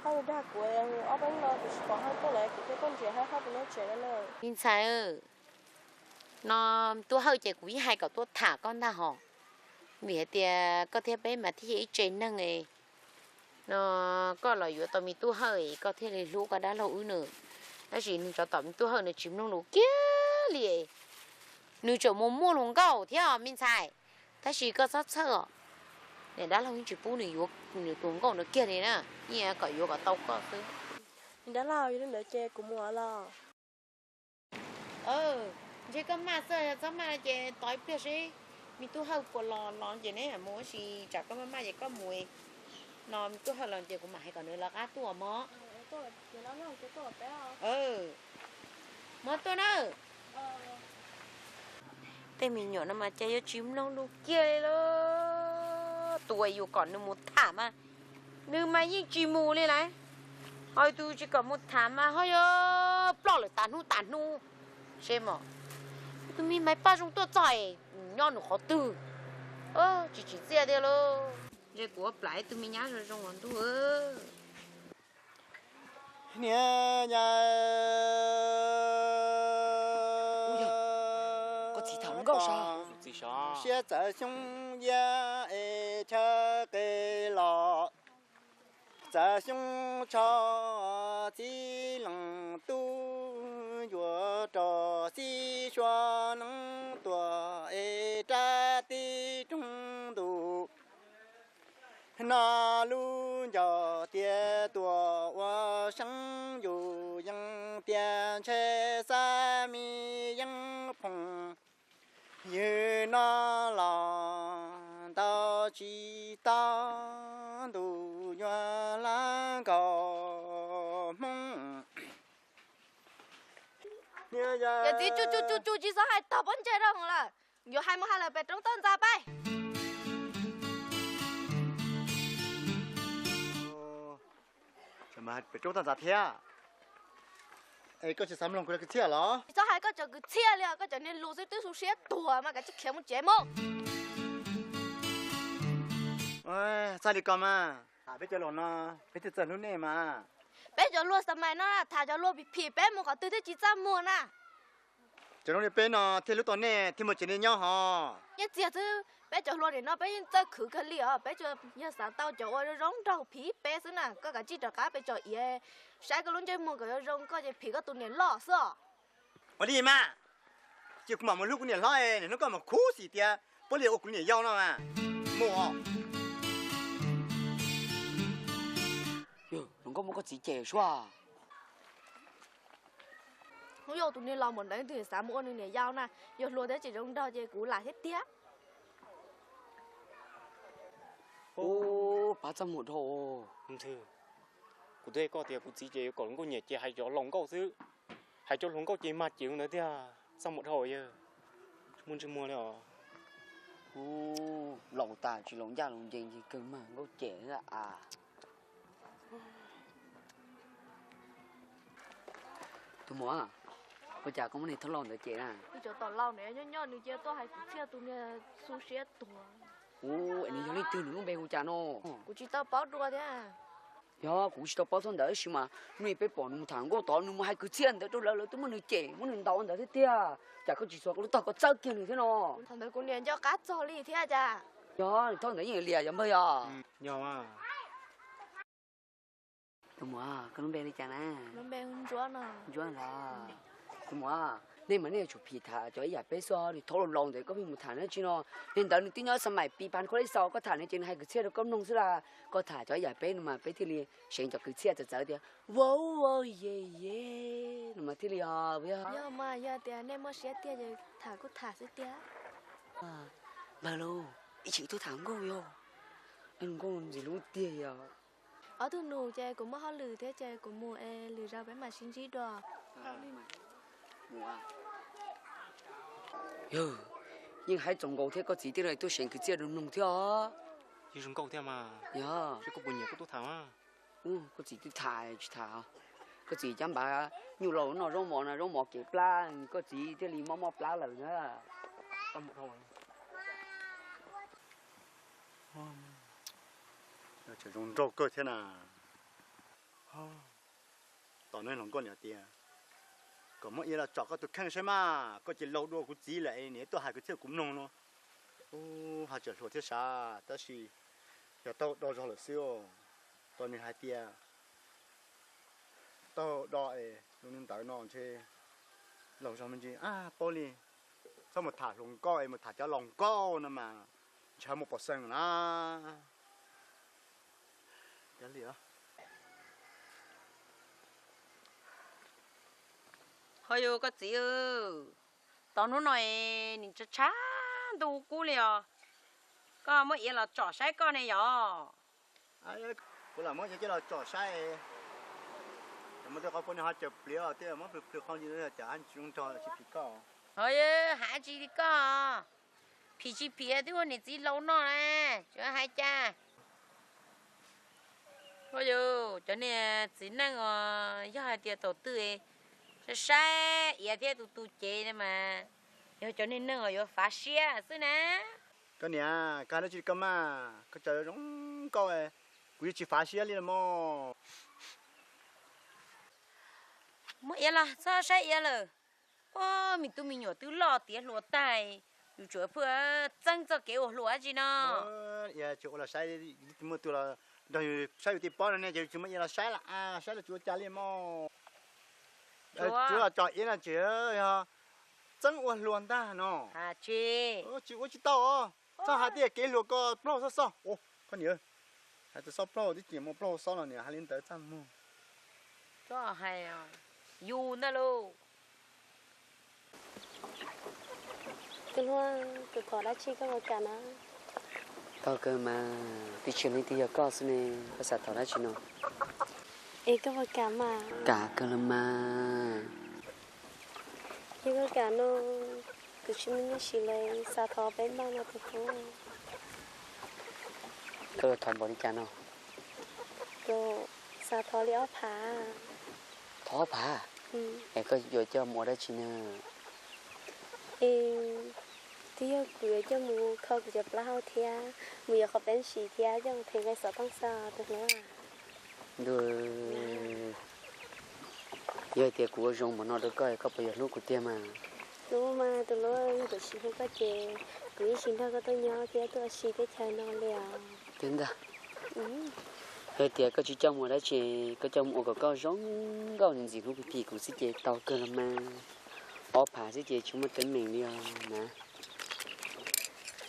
Hawj dag kuv, ob peb hnub no kuv tsis pom Hawj tuaj lawm, kuv thiaj tuaj ntsia Hawj, Hawj puas nyob tsev no na. Me ntxhais, no tub Hawj ces kuv yeej hais kom tuaj tham koj ntag hos, vim hais tias koj thiab peb mas thiaj yog ib tse neeg no, koj los yuav tau me tub Hawj koj thiaj li hlub koj dab laug wb nws. Tab sis nws tsov tom me tub Hawj nws tsis mloog lus kiag li. Nws tseem mus muaj hluas nkauj thiab me ntxhais. Tab sis koj txhob txhawj os, niam dab laug yeej tsis pub nws yuav nws tus hluas nkauj no kiag li na, yeej kom yuav kom tau koj xwb. Niam dab laug, yog li ntawd ces kuv mus los? Ntshe koj maj xwb, txhob maj ces tos ib pliag seb Me tub Hawj puas los los ces neb mus, tab sis tsam koj maj maj ces koj mus no, me tub Hawj los ces kuv mam hais kom nws lawv qab tuaj mog. Mog tuaj na. Tej me nyuam no mas cas yuav tsis mloog lus kiag li lauj. Tus uas yus kom nws mus tham mas nws mas yeej tsis mus li lauj. Ho tus tsis kom mus tham mas ho yuav ploj lawm tas hnub tas hnub. Seb mog, tus me Maiv Paj Zoo tuaj txog es nyob nws qhov twg? Tsis tsim txiaj tiag lauj. Ntshe kuv ua plam ib tug me nyab zoo zoo los ntuj. Niam yau, koj txiv tham nkauj sas, siab txawv xyoob yaj es chaw qe los, txawv xyoob tsho txib leej tub, yuav rau txib sua neeb tuaj es rab tib roog ntuj. No lub ncauj tias tuaj ua seeb yus yeej tias ntshe xav me yeeb phoom. Ywg no los ntau tsis tau, ntuj nyuag lab nkaus hmoob. Yawm txiv, tsuj tsuj tsuj tsuj, tsis txhob hais tog pob ntseg rau hauv lawm. Yuav hais mus hais lawm pem roob toj ntxas pab. Pem roob toj ntxas thiab. Es koj tsis xav mloog kuv cov kwv txhiaj los? Tsis txhob hais koj cov kwv txhiaj li os, koj cov niag lus xwb twb xu siab tuag mas kav tsij khiav mus tsev mus. Txhob li ko mas, peb cov luag no, peb thiaj txawj hlub nej mas. Peb cov luag xas mais no tham cov luag phim phim, peb mus qhov twg thiaj tsis txaj muag na. Cov no li peb no thiaj hlub tau nej thiaj muaj tsev nej nyob hos. Yeej txiag xwb, peb cov hluas nim no peb yeej txawj khwv kawg li os, peb tsuas yog xav tau cov uas zoo zoo nraug phim peb xwb na. Koj kav tsij rov qab pem tsom iav saib koj lub ntsej muag kom yuav zoo, koj ces phim koj tus niam loj xwb os. Ua li mas, cia kuv mam mus hlub kuv niam hlob, niam hnub koj mam khuv xim tias puab li ua kuv niam yau no mas. Mus os. Yog hluas nkauj muab koj txiv cem suab. Hnub yog tus niag laus npaum ntawd twb xav mus ua nws niam yau na, yog hluas thiab tseem zoo nraug ces kuv lam thiab tiag. Ub, pab txaj muag dhau. Kuv twb hais koj tias kuv txiv ces yuav kom hluas nkauj nyiam ces hais cov laus nkauj xwb. Hais cov hluas nkauj ces mag cem ntawd tiag, txaj muag dhau yawg. Tsis muaj ntsej muag li os. Ub, laus tas tsis laus ncaj laus ncees ces kawg mag nkauj cem xwb as. Tus muam, ua cas koj muab niag thaub laus ntawd cem na? Ib cov tom laus nws nyob nyob nws cia tuaj hais kwv txhiaj tus niag xu siab tuag. Ub, es nws yog leej twg nws lub npe hu cas no? Kuv tsis tau paub dua thiab. Yog kuv tsis tau paub txog ntawd tab sis mas hnub ib peb pom nws mus tham nkauj tod nws mus hais kwv txhiaj ntawd rau lawv, lawv twb muab nws cem muab nws ntaus ntawd thiab tiag. Cas koj tsis xuas koj lub tog koj txawb kiag nws thiab no? Thaum ntawd kuv niam nco qab txog li thiab cas. Yog nws thaub ntawd yeej lias yog npawg yog. Yog mas. Tus muam, koj lub npe li cas na? Lub npe hu Ntsuab no. Ntsuab los? Tus muam, nej mas nej yuav tsum phim tham cov ib yam peb xwb, niag thaub laus laus ntawd koj pheej mus tham dab tsi no? Niag ntawd nws twb nyob xas mais pis pas khuab lib xaus, koj tham nws ces nws hais kwv txhiaj rau koj mloog xwb las. Koj tham cov ib yam peb no mas peb thiaj li seev cov kwv txhiaj txawv txawv tias wow wow ye ye no mas thiaj li os. Yog mas yog tias nej muaj siab tiag ces tham kuj tham xwb tiag. Npawg lauj, ib tsam tuaj tham nkauj yog, nkauj ntxim hlub tiag yog. Ob tug nus ces kuv muaj hauj lwm thiab ces kuv mus es lwm zaus peb mam sib ntsib dua. Yog, yeej haib txaus nkaus thiab koj txiv thiaj li tuaj seev kwv txhiaj rau mloog thiab os. Yeej zoo nkauj thiab mas. Yog. Seb koj puas nyiam koj tub tham mas. Koj txiv twb tham tsis tham. Koj txiv cab npav nyuj laus noj zaub mov na, zaub mov kev plab, koj txiv thiaj li mob mob plab lawm na. Zoo nraug kawg thiab na. Tom no hluas nkauj niam tias kom muab ia los tsom koj tus kheej saib mas, koj cia laug dua kuv txiv lawm es niam tuaj hais kwv txhiaj kuv mloog no. Ub, haj tseem hluas thiab sav, tab sis yog taub hau do zog lawm xwb. Tau nws hais tias taub hau do es zoo li ntawd no ntshe laug zog me ntsis paub li. Txhob mus tham hluas nkauj es mus tham cov laus nkauj no mas ntshaw mus pom xeem na. Ho yog koj txiv, tom hnub no es nim tshav tshav ntu kub li os. Koj muab iav los tsom saib koj ne yom? Kuv lam muab iav coj los tsom saib. Muaj tej qhov puav nej ho caws pliav os, tej muab plhws plhws qhov ntsis no cas tsis zoo nrog tsis phim koj. Hais tsis li koj, phim tsis phim twb ua niam txiv laus no na, tsis hais cas. Ua yus cov niag txiv neej os, yog hais tias thaum twg saib saib iav thiab tus tus cev mas yog cov niag neeg uas yuav fav siab xwb na. Koj niam, koj hais dab tsi koj mas, koj tso zoo nkauj, kuv yeej tsis fav siab li los mas. Muab iav los txhob saib iav lawm. Ua, me tub me nyuam twb loj tiav hluas tag, yus tsuas pheej txeeb txoj kev ua hluas dab tsi no. Tsis ua los saib, muaj tus los nrog yus saib yus tej pob no ne, ces tsis muaj iav los saib lawm, saib los tsis ua cas li mog. Tsuav tso iav no tseem yog txeeb ua hluas ntag no. Tsis ua tsis tau os. Txhob hais tias kev hluas ko plaub xob xob. Koj niam, hais tias xob plaub twb tsis muaj plaub xob no niam hais li ntawd txaj muag. Txhob hais, yus ntag lauj. Tus hluas, kuv thov dab tsi koj puas kam na? Tau kawg mas, twb tsis leej twg yog koj xwb ne, koj xav thov dab tsi no? Es koj puas kam mas? Kam kawg los mas. Yog koj kam no, kuv tsis muaj nyiaj siv lawm, xav thov peb npaj no tus hluas. Koj yuav thov npaum li cas no? Kuv xav thov li ob phav. Thov ob phav? Es koj yuav coj mus ua dab tsi na? Es twb yog kuv yuav coj mus kho kuv cov plaub hau thiab, mus yuav qhov peeb siv thiab coj mus them nqe xov tooj xwb tus hluas. Ntuj, yog hais tias kuv ua zoo npaum no rau koj, koj puas yuav hlub kuv tiag mas? Hlub mas tus hluas, yog kuv tsis hlub koj ces kuv yeej tsis nrog koj tuaj nyob thiab tuaj ua si teb chaws no li os. Tiag ntag. Yog tias koj tsis coj mus ua dab tsi, koj coj mus ua kom koj zoo nkauj ntxim hlub phim phim kuv xwb ces tau kawg los mas. Ob phav xwb ces tsis muaj teeb meem li os na.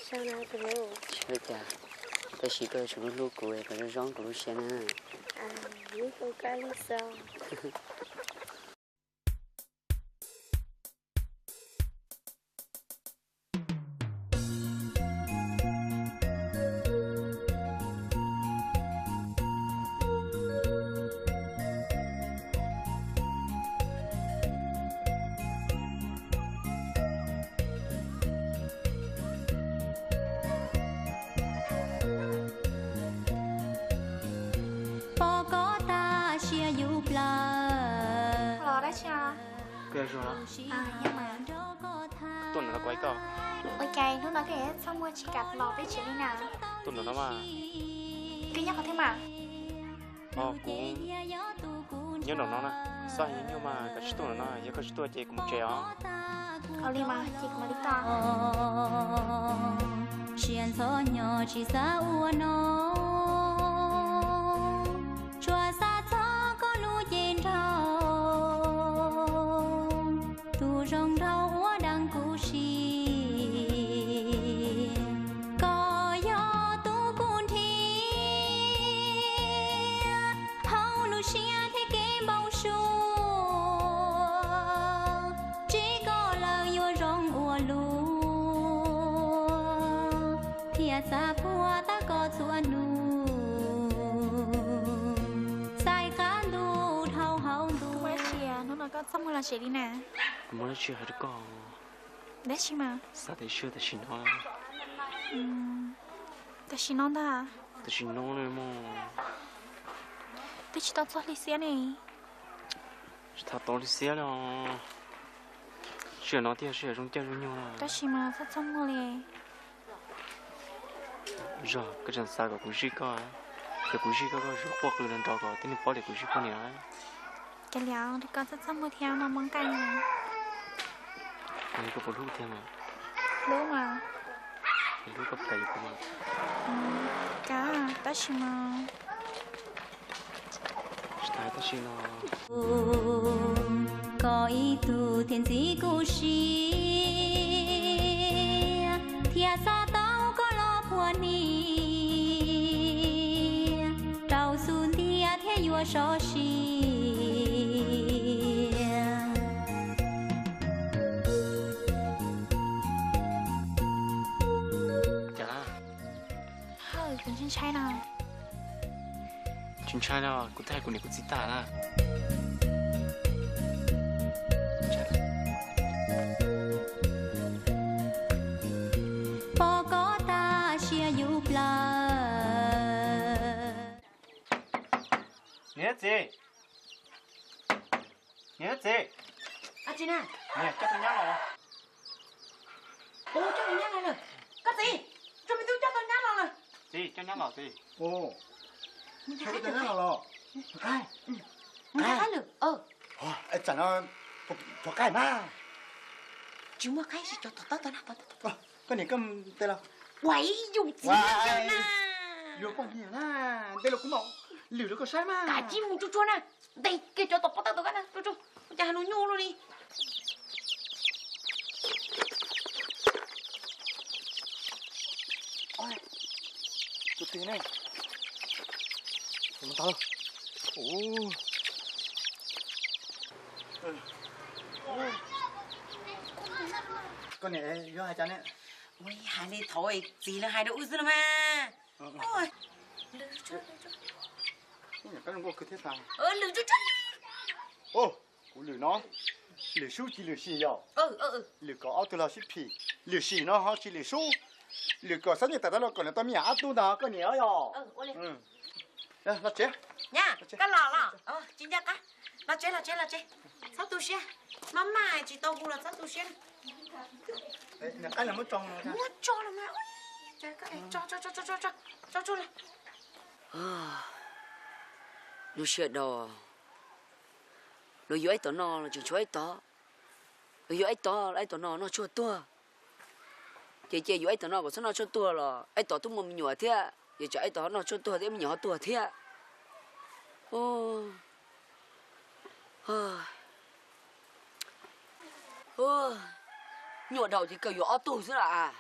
Tsis ua cas, tab sis koj yuav tsum hlub hlub kuv kom zoo zoo kuv lub siab na. Pom koj tas siab yus plaws. Los dab tsi? Tuaj no kuv ib koj. Ua cas hnub no koj txaj muag tsis kam los peb tsev li na? Tuaj nram no mas. Koj nyob qhov twg mas? Kuv nyob nram no na. Xav nyuaj nyuaj mas koj tsis tuaj nram no, yog koj tsis tuaj ces kuv mus tsev os. Ua li mas ces kuv mam li tuaj. Siab ntxhov nyob tsis xav ua no, tsuas xav txog koj lub cev nraug, tus zoo nraug uas dab kuv siab. Koj yog tus kuv nrhiav hauv lub siab thiab kev npau suav, ntsib koj lawm yuav zoo ua luaj, thiaj xav puag tab koj txhua hnub, xaiv qab ntuj dhau hauv ntuj. Hnub no koj txaj muag los tsev li na? Kuv muaj dab tsi hais rau koj. Dab tsi mas? Xav tias sij hawm tam sim no. Tam sim no ntag. Tam sim no ne mog. Twb tsis tau txog hli xiab ne. Tsis tau tau hli xiab li os. Sij hawm no thiaj sij hawm zoo caij zoo nyoog no. Tab sis mas txaj txaj muag li. Zog, koj tseem xav kom kuv zij koj, yog kuv zij koj, koj yuav quaj qw nrov nrov kom tib neeg paub tias kuv zij poj niam. Ces liam rau koj txaj txaj muag thiab no mog nqaij. Koj puas hlub tiag mas? Hlub mas. Hlub koj puas kam yuav kuv mas? Kam, tab sis mas. Tsis tas tab sis no. Koj ib tug thiaj ntxim kuv siab, thiaj xav tau koj los phua hniav rau xub ntiag thiaj yuav sov sia. Kuv ntshai ntshai no. Tsis ntshai no, kuv twb hais kuv niam kuv txiv tas na. Pom koj tas siab yus plaws. Niam txiv, niam txiv. Ab tsi na? Niam, coj tau nyab los. Ua coj tau nyab los lawm. Koj txiv, tso me tub coj tau nyab los lawm. Txiv, coj nyab los txiv. Ua, coj tau nyab los los. Qaib, qaib lawm. Tsam no puas qaib mas? Tsis muaj qaib, tsis cov tom tau tau na. Koj niam koj ntes los. Ua ib yus txiv na. Yuav poj niam na, ntes los kuv mam lwm rau koj saib mas. Kav tsij mus tsuag tsuag na. Ntes kiag cov tom pob tawb tom kab na, tsuag tsuag, ua cas hais lus nyuaj luaj li. Tus twg ne? Mus tau. Koj niam yuav hais cas ne? Ua, hais li thaum txiv lawv hais rau wb xwb los mas. Lwm tsuag tsuag. Kuv lwm no, lwm sub tsis lwm sim yom? Lwm kom ob tug los sib phim, lwm sim no ho tsis lwm sub. Lwm kom Xab Nyuj tas tas los kom nws tau me nyuam ob tug ntag koj niam yom? Los tsev. Nyab, koj los los? Tsis ncaj qab. Los tsev los tsev los tsev. Txhob tu siab. Maj maj tsis tau hu los txhob tu siab. Muab tso los mas. Tso tso tso tso. Nyuaj siab dau. Lawv yuav Aib Tod no los tseem tshuav Aib Tod. Lawv yuav Aib Tod los Aib Tod no noj tshuaj tuag. Ces ces yuav Aib Tod no kom txhob noj tshuaj tuag los Aib Tod twb muaj me nyuam thiab, ces tsam Aib Tod noj tshuaj tuag thiab me nyuam ho tuag thiab. Nyuaj dhau ces kawg yuav ob tug xwb las.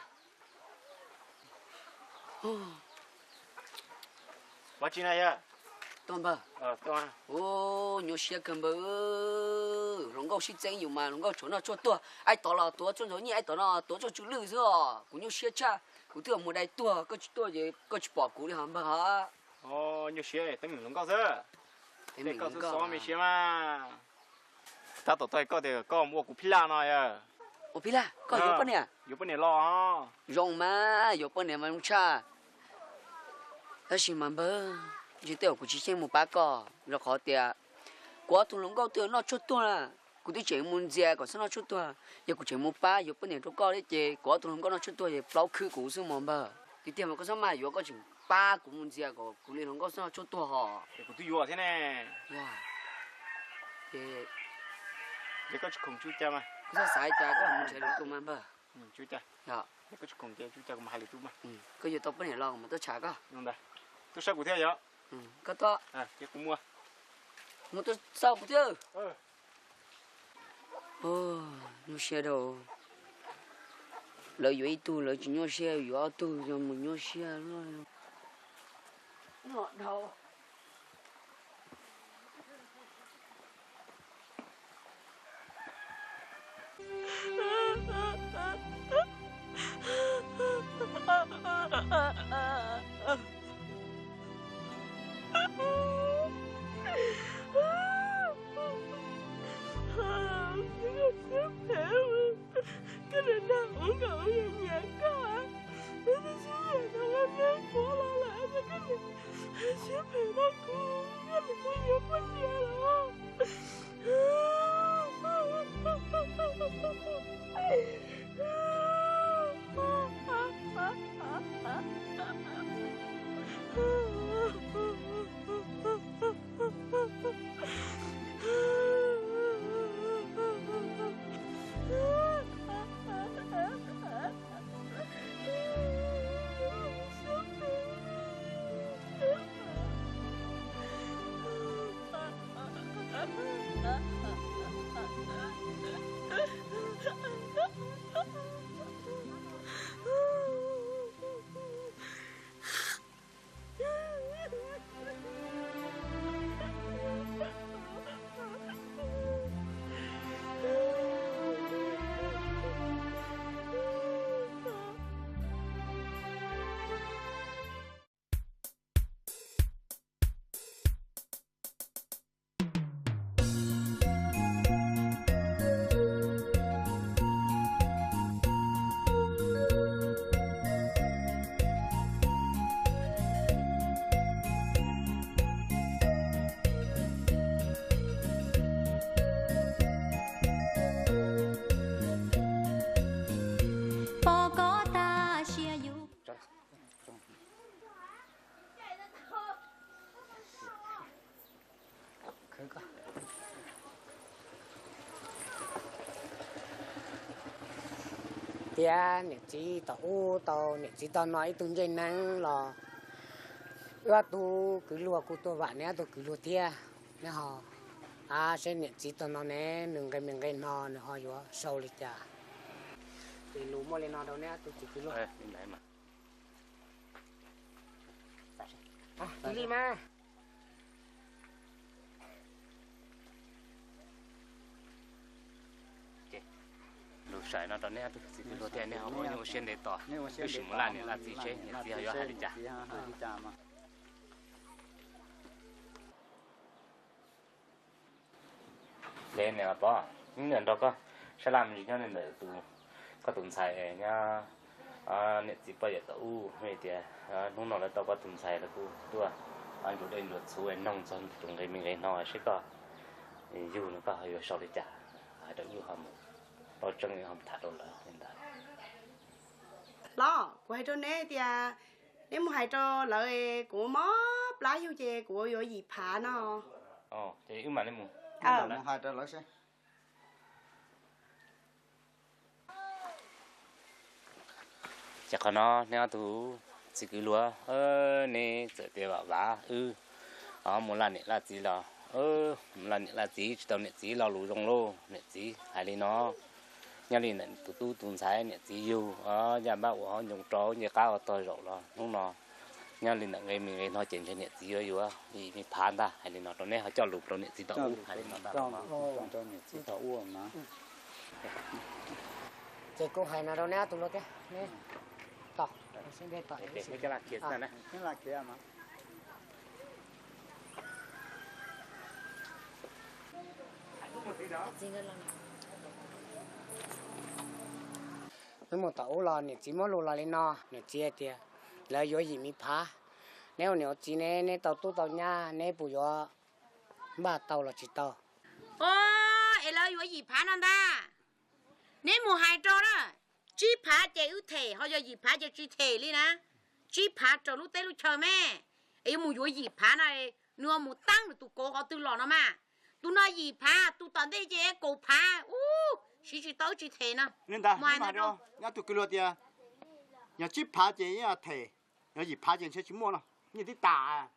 Ua tsi na yawg? Tuaj npawg. Nyuaj siab kawg npawg. Hluas nkauj sib txeeb yus mas hluas nkauj tshuav noj tshuaj tuag. Aib Tod los tuav tshuaj ntxuav nyiaj, Aib Tod no tuav tshuaj tsw lwj xwb os. Kuv nyuaj siab tshaj, kuv twb mus dai tuag, koj tsis tuaj ces koj tsis pom kuv li ho npawg ho. Nyuaj siab teeb meem hluas nkauj xwb. Tej koj xwb xob me siab mas. Tab tom tau koj tias koj mus ua kuv phij laj no yawg. Ua phij laj? Koj yuav poj niam? Yuav poj niam los. Zoo mas, yuav poj niam mas zoo tshaj. Tab sis mas npawg, ntshe tej zaum kuv tsis xyeej mus pab koj, rau qhov tias kuv ob tug hluas nkauj twb noj tshuaj tuag na. Kuv twb tseem mus ntxias kom txhob noj tshuaj tuag. Yog kuv tseem mus pab yuav poj niam rau koj thiab ces kuv ob tug hluas nkauj noj tshuaj tuag ces plaub khwb kuv xwb mog npawg. Tiag tiag mas koj txhob maj yuav, koj tseem pab kuv mus ntxias kom kuv li hluas nkauj txhob noj tshuaj tuag hos. Es kuv twb yuav thiab ne. Ces koj tsis khoom tsuj cas mas. Koj txhob xav cas, koj mus nrhiav lwm tus mas npawg. Koj tsis khoom ces tsuj cas kuv mus hais lwm tus mas. Koj yuav tau poj niam los kuv mam tuaj tsham koj. Tuaj saib kuv thiab yog? Koj tuaj. Ces kuv mus. Mus tuaj xauj kuv thiab. Nyuaj siab dhau. Lawv yuav ib tug lawv tsis nyuaj siab, yuav ob tug yog mus nyuaj siab luaj. Koj niam nrog kuv nkaus, kuv yeej nyiam koj. Wb twb sib nyiam tau lub neej puag los lawm, koj niam siab phem. Tias niam txiv tom ub tau niam txiv tog no ib tug ntsej neeg los wb ob tug kwv luag kuj tuaj vam neb ob tug kwv luag thiab. Neb ho saib niam txiv tog no ne, nws nqe me nqe no nws ho yuav sau li cas. Ces lus muaj li no rau neb ob tug kwv luag. Li mas lus saim no rau neb ob tug kwv luag thiab, neb ho ua nyuj ua siab ntev tos, wb sim mus laj niam laj txiv seb niam txiv ho yuav hais li cas. Ces niam Pov, nrog koj sab laj me ntsis nyob ntawm tus, koj tus ntxhais nyob niam txiv poj yawm tau ub, vim tias hnub no lawv tau koj tus ntxhais lawv kuj tuaj ntsuas dej ntsuas txhuv noog txog tus nqe me nqe no seb koj yug no koj ho yuav sau li cas, hais rau wb ho mus tau tseeb ho tham rau lawv li ntawd. Los kuv hais rau neb tias neb mus hais rau lawv, kuv mob plab yug ces kuv yuav yim phav no. Ces wb mam li mus hais rau lawv seb. Ces qhov no neb ob tug txiv kwv luag, neb txawm tias vam vam wb mus laj niam laj txiv los, mus laj niam laj txiv tsis tau niam txiv lo lus zoo lauj. Niam txiv hais li no, nyob li ntawm tus tub tus ntxhais niam txiv yug, yaj npab ua hauv ncoo rau ncej qab ua tog zaum los hnub no nyob li ntawm nqe me nqe no ces ntshe niam txiv yuav yuav yim me phav ntag. Hais li no rau neb ho coj lus rau niam txiv tom ub hais li no ntag. Rau niam txiv tom ub mas. Ces kuv hais no rau neb ob tug luag thiab, neb tos, seb neb tos. Wb mus tom ub los niam txiv muab lus los li no, niam txiv hais tias lawv yuav yim me phav. Neb ua niam ua txiv ne, neb tau tub tau nyab, neb puas yuav npaj tau los tsis tau? O, es lawv yuav yim phav no ntag. Neb mus hais rau na, tsib phav ces wb them, ho yog yim phav ces tsis them li na. Tsib phav raws lub teb lub chaw me, es yuav mus yuav yim phav no, nws mus tab nws tus kauv qhov twg los no mas. Tus no yim phav, tus tom ntej ces kaum phav, ub, siv tsis tau wb tsis them no. Li ntawd neb hais rau neb ob tug kwv luag tias yog tsib phav ces yeej them, yog yim phav ces ntshe tsis muaj no, nyiaj tib tas.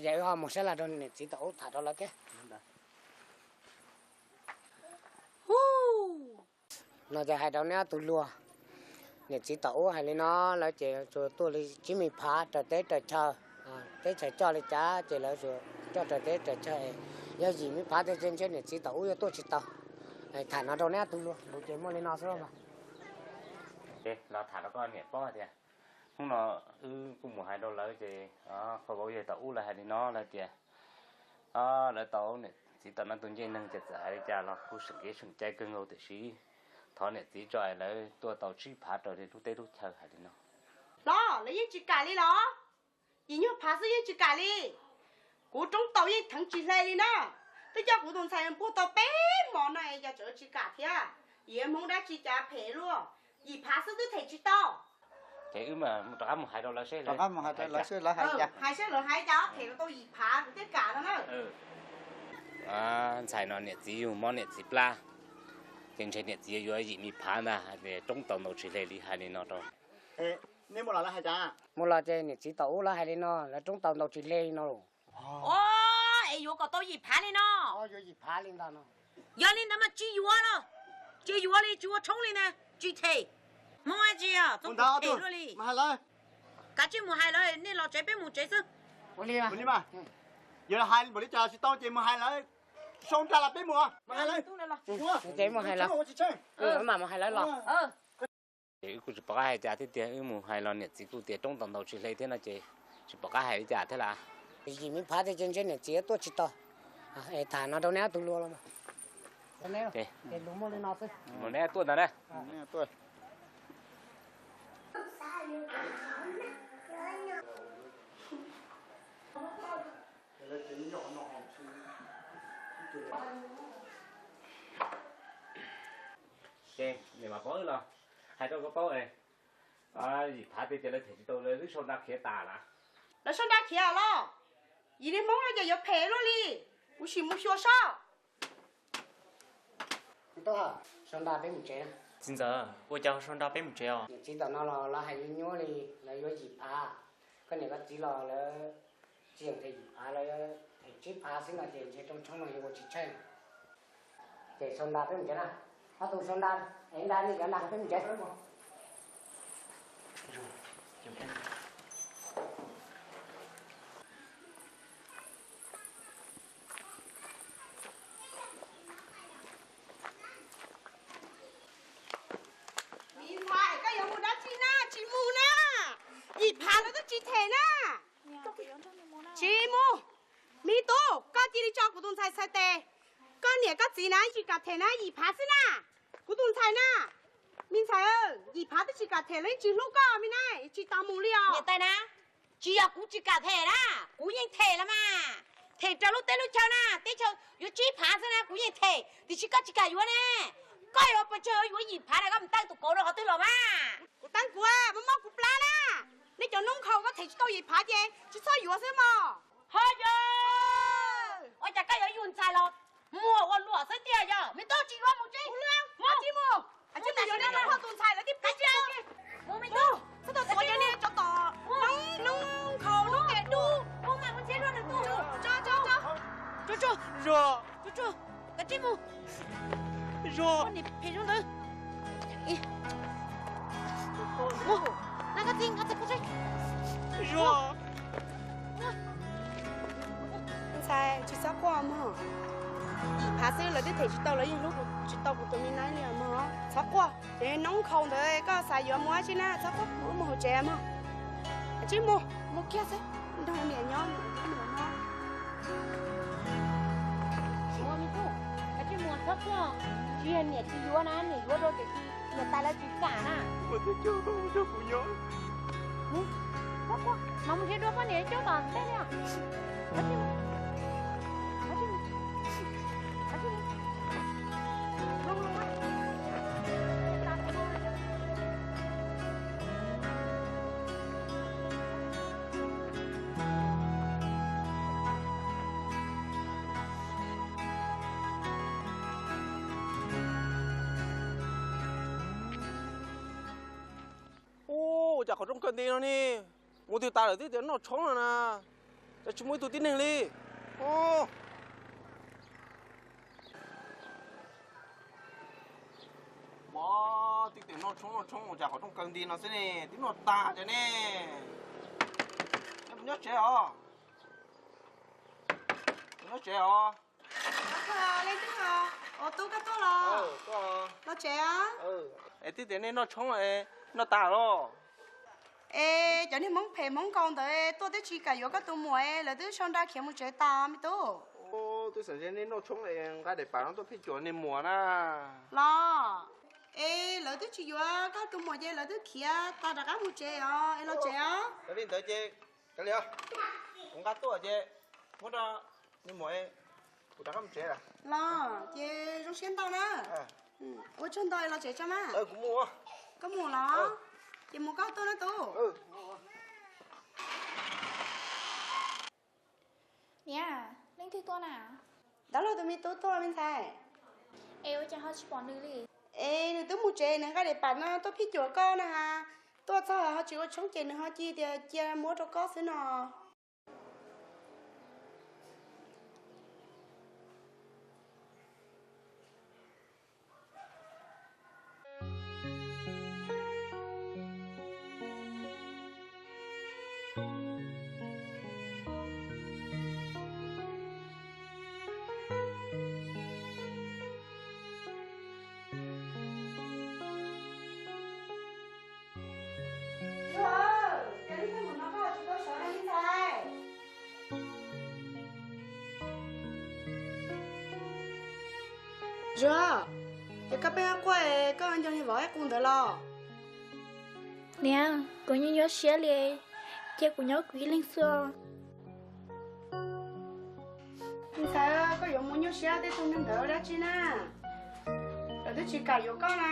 Yog wb ho mus sab laj rau niam txiv tom ub tham rau lawv thiab. No ces hais rau neb ob tug luag, niam txiv tom ub hais li no, lawv ces tsuas tuaj li tsib me phav raws teb raws chaw, teb chaws coj li cas ces lawv tsuas coj raws teb raws chaw. Yog yim me phav thiaj ntshe niam txiv tom ub yuav tuaj tsis tau. Tham no rau neb ob tug luag, lus ces muaj li no xwb. Los tham rau koj niam paub tias hnub no wb kuj mus hais rau lawv ces qhov vauv yawg tom ub lawv hais li no, lawv tias lawv tau niam txiv tom no tus ncej neeg ces txawm hais li cas los kuj seem kev seem cai kawg nkaus tiam sis thov niam txiv tso es lawv tuaj tau tsib phav raws li lub teb lub chaw hais li no. Los lawv yeej tsis kam li los? Yim nyuag phav xwb yeej tsis kam li. Kuv roob taus yeej theev tsis hle li na. Twb coj kuv tus ntxhais puag tau peb hmo no es cas tseem tsis kam thiab. Yim hmoov dab tsi cas phem luaj, yim phav xwb twb them tsis tau. Ces wb rov qab mus hais rau lawv seb, rov qab mus hais rau lawv seb lawv hais cas. Hais seb lawv hais cas, them los tau yim phav kuv thiaj kam no na. Ntxhais no niam txiv yug mob niam txiv plab, ces ntshe niam txiv yuav yim me phav ntag, roob taus ntaus tsis hle li hais li no rau. Neb mus los lawv hais cas? Mus los ces niam txiv tom ub lawv hais li no, lawv roob taus ntaus tsis hle li no los. O, es yuav kom tau yim phav li no. Yog li ntawd mas tsis yuav los, tsis yuav li, tsis ua tshoob li na, tsis them. Hmoob dab tsi os, txob ntawd them luaj li. Kav tsij mus hais lawv, nej los tsev peb mus tsev xwb. Ua li mas, yog hais npaum li cas tsis tau ces mus hais lawv, sau nra los peb mus, mus hais lawv. Mus hais lawv, mam mus hais lawv los. Ces wb kuj tsis pom qab hais cas thiab tiag, wb mus hais los niam txiv kuj tias roob taus ntaus tsis hle thiab no ces tsis pom qab hais li cas thiab lawm. Yim me phav thiaj ntshe niam txiv tuaj tsis tau, es tham no rau neb ob tug luag los. Mus neb tuaj ntag na. Ces niam mam paub los hais rau koj paub, yim phav tiag ces lawv them tsis tau, lawv twb sau nra khiav tas lawm. Lawv sau nra khiav los? Yim li Hmoob no ces yuav phem luaj li. Kuv sim mus xyuas saib. Tub, sau nra peb mus tsev. Txiv ntxawm, ua cas sau nra peb mus tsev os? Niam txiv tom no los lawv hais nyuaj nyuaj li, lawv yuav yim phav. Koj niam koj txiv los lawv tsis yeem them yim phav, lawv them tsib phav xwb no ces ntshe rooj tshoob no yuav ua tsis tsheej. Ces sau nra peb mus tsev na. Ob tug sau nra, es nra nej cov nra peb mus tsev. Me ntxhais, koj yuav mus dab tsi na? Tsis mus na. Yim phav lawv twb tsis them na. Tsis mus. Me tub, koj cia li tso kuv tus ntxhais txhais tes. Koj niam koj txiv na tsis kam them na, yim phav xwb na. Kuv tus ntxhais na, me ntxhais, yim phav twb tsis kam them, lawv yeej tsis hlub koj me na, tsis tau mus li os. Niam tais na, tsis yog kuv tsis kam them na, kuv yeej them los mas. Them raws lub teb lub chaw na, teb chaws yuav tsib phav xwb na kuv yeej them, tiam sis koj tsis kam yuav ne. Koj yuav pes tsawg yuav yim phav na, koj mus teeb tus kauv no qhov twg los mas. Kuv teeb kuv, muab mob kuv plab na. Nej cov noob nkhaus, koj them tsis tau yim phav ces tsis txhob yuav xwb mog. Ho yog, ua cas koj yuav yug ntxhais los muag ua luam xwb tiag yog? Me tub, tsis yuav, mus tsev. Mus, tsis mus. Tsis yuav, nej ho tus ntxhais lawv tib pliag. Mus me tub, txhob tau tuav cov niag tsov tom noob nkhaus noob nqes dub. Zuag, zuag, zuag, kav tsij mus. Zuag, niam phem zoo ntawd. Mus, na koj txiv, koj txiv, koj txiv. Zuag. Ntxhais, tsis txhob quaj mog. Yim phav xwb lawv twb them tsis tau, lawv yeej hlub kuv tsis tau kuv tus me naib li mog. Txhob quaj, ces noob nkhaus ntawd koj xav yuav mus dab tsi na, txhob quaj, mus wb mus hauv tsev mog. Kav tsij mus, mus kiag xwb, nrog niam nyob, niam nyob. Mus me tub, kav tsij mus, txhob quaj, tsis yog niam tsis yuav na, niam yuav rau tiam sis niam tais lawv tsis kam na. Mus twb cuag koj mus nrog kuv nyob. Txhob quaj, mam mus nrhiav dua poj niam coob tom ntej li os. Ua cas qhov rooj kawg nti no ne, mus twg tas lawm twb tias noj tshoob no na, cas tsis muaj ib tug tib neeg li. Mog, twb tias noj tshoob noj tshoob ua cas qhov rooj kawg nti no xwb ne, twb noj tag tiag ne. Neb puas nyob tsev os? Puas nyob tsev os? Leej twg os? Ua tub koj tuaj los? Los tsev os. Es twb tias nej noj tshoob, noj tas los? Es cov niag hmoob phem hmoob nkaus ntawd tuaj twb tsis kam yuav koj tus muam, lawv twb sau nra khiav mus tsev tas me tub. Twb xav tias nej noj tshoob es nqa daim pam no tuaj phij cuam niag muam na. Los, es lawv twb tsis yuav koj tus muam ces lawv twb khiav tas rov qab mus tsev os, es los tsev os. Yog li ntawd ces kav liam, kuv nqa tuaj ces muab rau niag muam, kuv rov qab mus tsev lawm. Los ces zoo siab ntau na. Ua tsaug ntau, los tsev tso mas. Koj mus los? Ces mus koj tuaj na tub. Niam, leej twg tuaj na? Dab laug tus me tub tuaj me ntxhais. Es ua cas ho tsis pom nws li? Es nws twb mus tsev, nws nqa daim pam no tuaj phij cuam koj na has. Tuaj txog ho tsis ua tshoob ces nws ho cia tias cia muab rau koj xwb no. Zuag, cas lub sij hawm no koj tsis tau sawv li ntxhais? Zuag, ces koj pheej quaj, koj nco niag vauv ib qus ntawd los? Niam, kuv yeej nyuaj siab li, cia kuv nyob kuv ib leeg xwb. Ntxhais, koj yuav mus nyuaj siab tej tug neeg ntawd dab tsi na? Lawv twb tsis kam yuav koj na.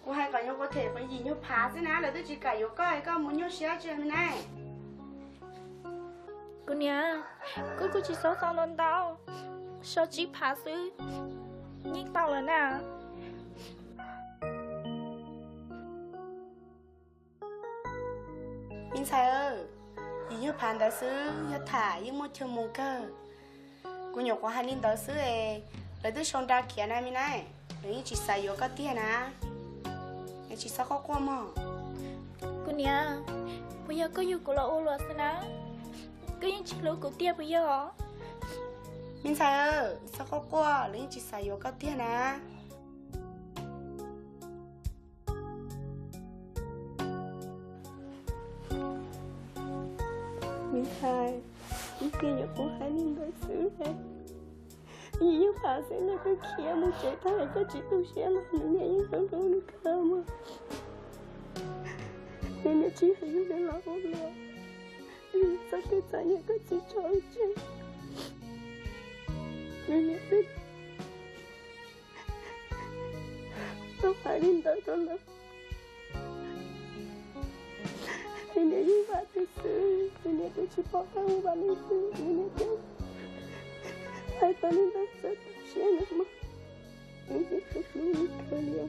Kuv hais kom nyuag kuv them kuv yim nyuag phav xwb na, lawv twb tsis kam yuav koj, koj mus nyuaj siab tsi me na. Kuv niam, koj kuj tsis txhob xav ntau ntau, so tsib phav xwb yeej tau lawm na. Me ntxhais, yim nyuag phav ntawd xwb yog tham yeej muaj chaw mus kawg. Kuv nyuam qhuav hais li ntawd xwb es lawv twb sau nra khiav na me na, lawv yeej tsis xav yuav koj tiag na. Es tsis txhob quaj quaj mog. Kuv niam, puas yog koj yug kuv los ua luam xwb na? Koj yeej tsis hlub kuv tiag puas yog? Me ntxhais, txhob quaj quaj, lawv yeej tsis xav yuav koj tiag na. Me ntxhais, ib pliag nyuam qhuav hais li ntawd xwb, yim nyuag phav xwb nws twb khiav mus tsev tag, koj tsis tu siab los nws niam yeej hlub hlub nws kawg mog. Nws niam tsis hais yus li los ua luam, nws txoj kev txom nyem koj txiv tso tseg, nws niam twb tau hais li ntawd rau lawv. Nws niam yeej vam twb xwb, nws niam twb tsis pom qab ua vam leej twg, nws niam twb hais tau li ntawd txawv tu siab na mog. Nws yeej hlub hlub nws kawg li.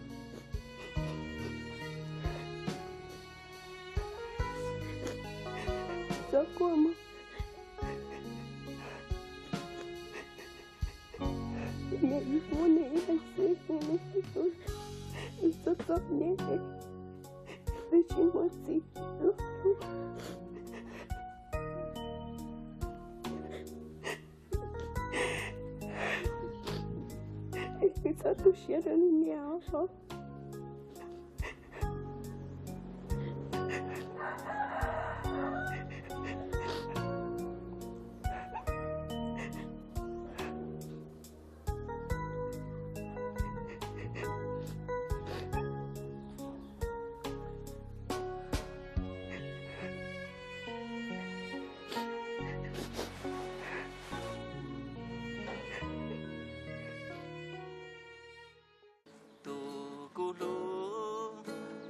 Txhob quaj mog. Niam yus muab nws ib leeg xwb, nws txom txom nyem, twb tsis muaj txiv los hlub. Txhob tu siab rau nws niam os. Tus kuv hlub,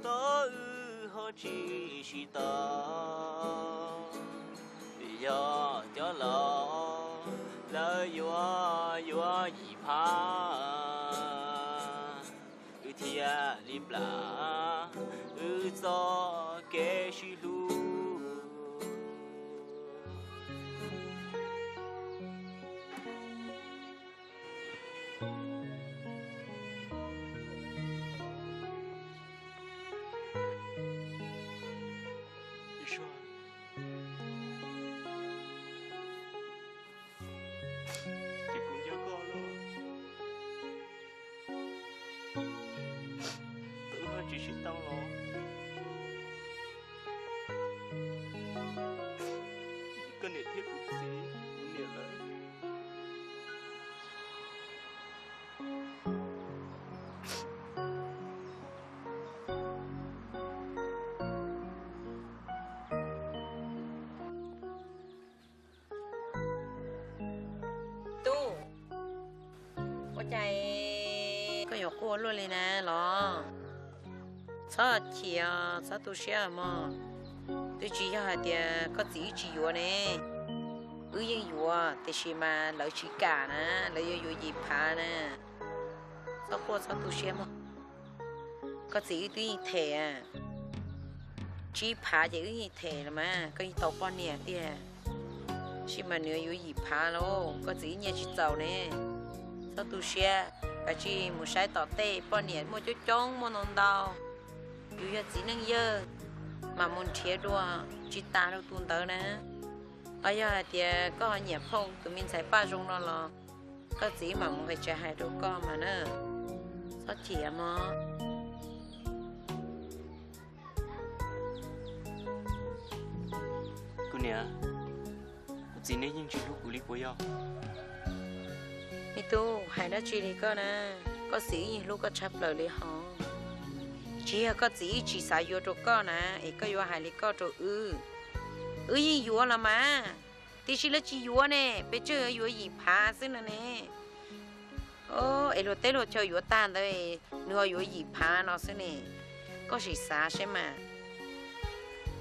tos wb ho tsis sib tau. Yog cov laus lawv yuav yuav yim phav, wb thiaj li plam wb txoj kev sib hlub. Ces kuv nco koj los, tau wb ho tsis sib tau los, koj niam thiab kuv txiv, kuv niam lawv. Tub, ua cas koj yuav quaj luaj li na los? Txhob chim, txhob tu siab mog. Twb tsis yog hais tias koj txiv wb tsis yuav ne, wb yeej yuav tiam sis mas lawv tsis kam na, lawv yuav yuav yim phav na. Txhob quaj txhob tu siab mog. Koj txiv wb twb yeej them, tsib phav ces wb yeej them los mas koj yeej tau poj niam tiag. Tab sis mas nws yuav yim phav lauj, koj txiv wb nyiaj tsis txaus ne. Txhob tu siab, kav tsij mus saib tom tej, poj niam muaj coob coob muaj ntau ntau. Yus yog txiv neej yawg, mam mus nrhiav dua tsis tas rau tus ntawd na. Los yog hais tias koj ho nyiam phooj tus me ntxhais Paj Zoo no los koj txiv mam mus nqis tsev hais rau koj mas na. Txhob chim mog. Kuv niam, kuv txiv neb yeej tsis hlub kuv li puas yog? Me tub, hais dab tsi li koj na, koj txiv wb yeej hlub koj tshaj plaws li hos. Tsis yog koj txiv wb tsis xav yuav rau koj na, es koj yuav hais li koj rau wb. Wb yeej yuav los mas, tiam sis lawv tsis yuav ne, pes tsawg yuav yim phav xwb no ne. Es luag teb luag chaw yuav tag ntawd, nws ho yuav yim phav no xwb ne. Koj sim xav saib mas.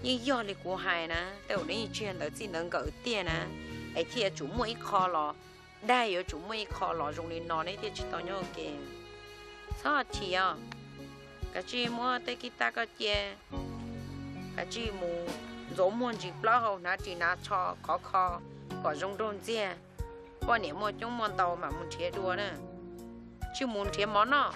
Yeej yog li kuv hais na, tej zaum neb yeej tsis yog ntawd txij ntawd nkawm tiag na, es thiaj yuav tsum muaj ib qho los, dag yuav tsum muaj ib qho los zoo li no neb thiaj tsis tau nyob ua ke. Txhob chim os, kav tsij muab tej kib tag koj cia, kav tsij mus ntxuav muag ntsis plaub hau hnav ris hnav tsho khov kho kom zoo nraug ntxiag. Poj niam muaj coob muaj ntau mam mus nrhiav dua na, tsij mus nrhiav mov noj.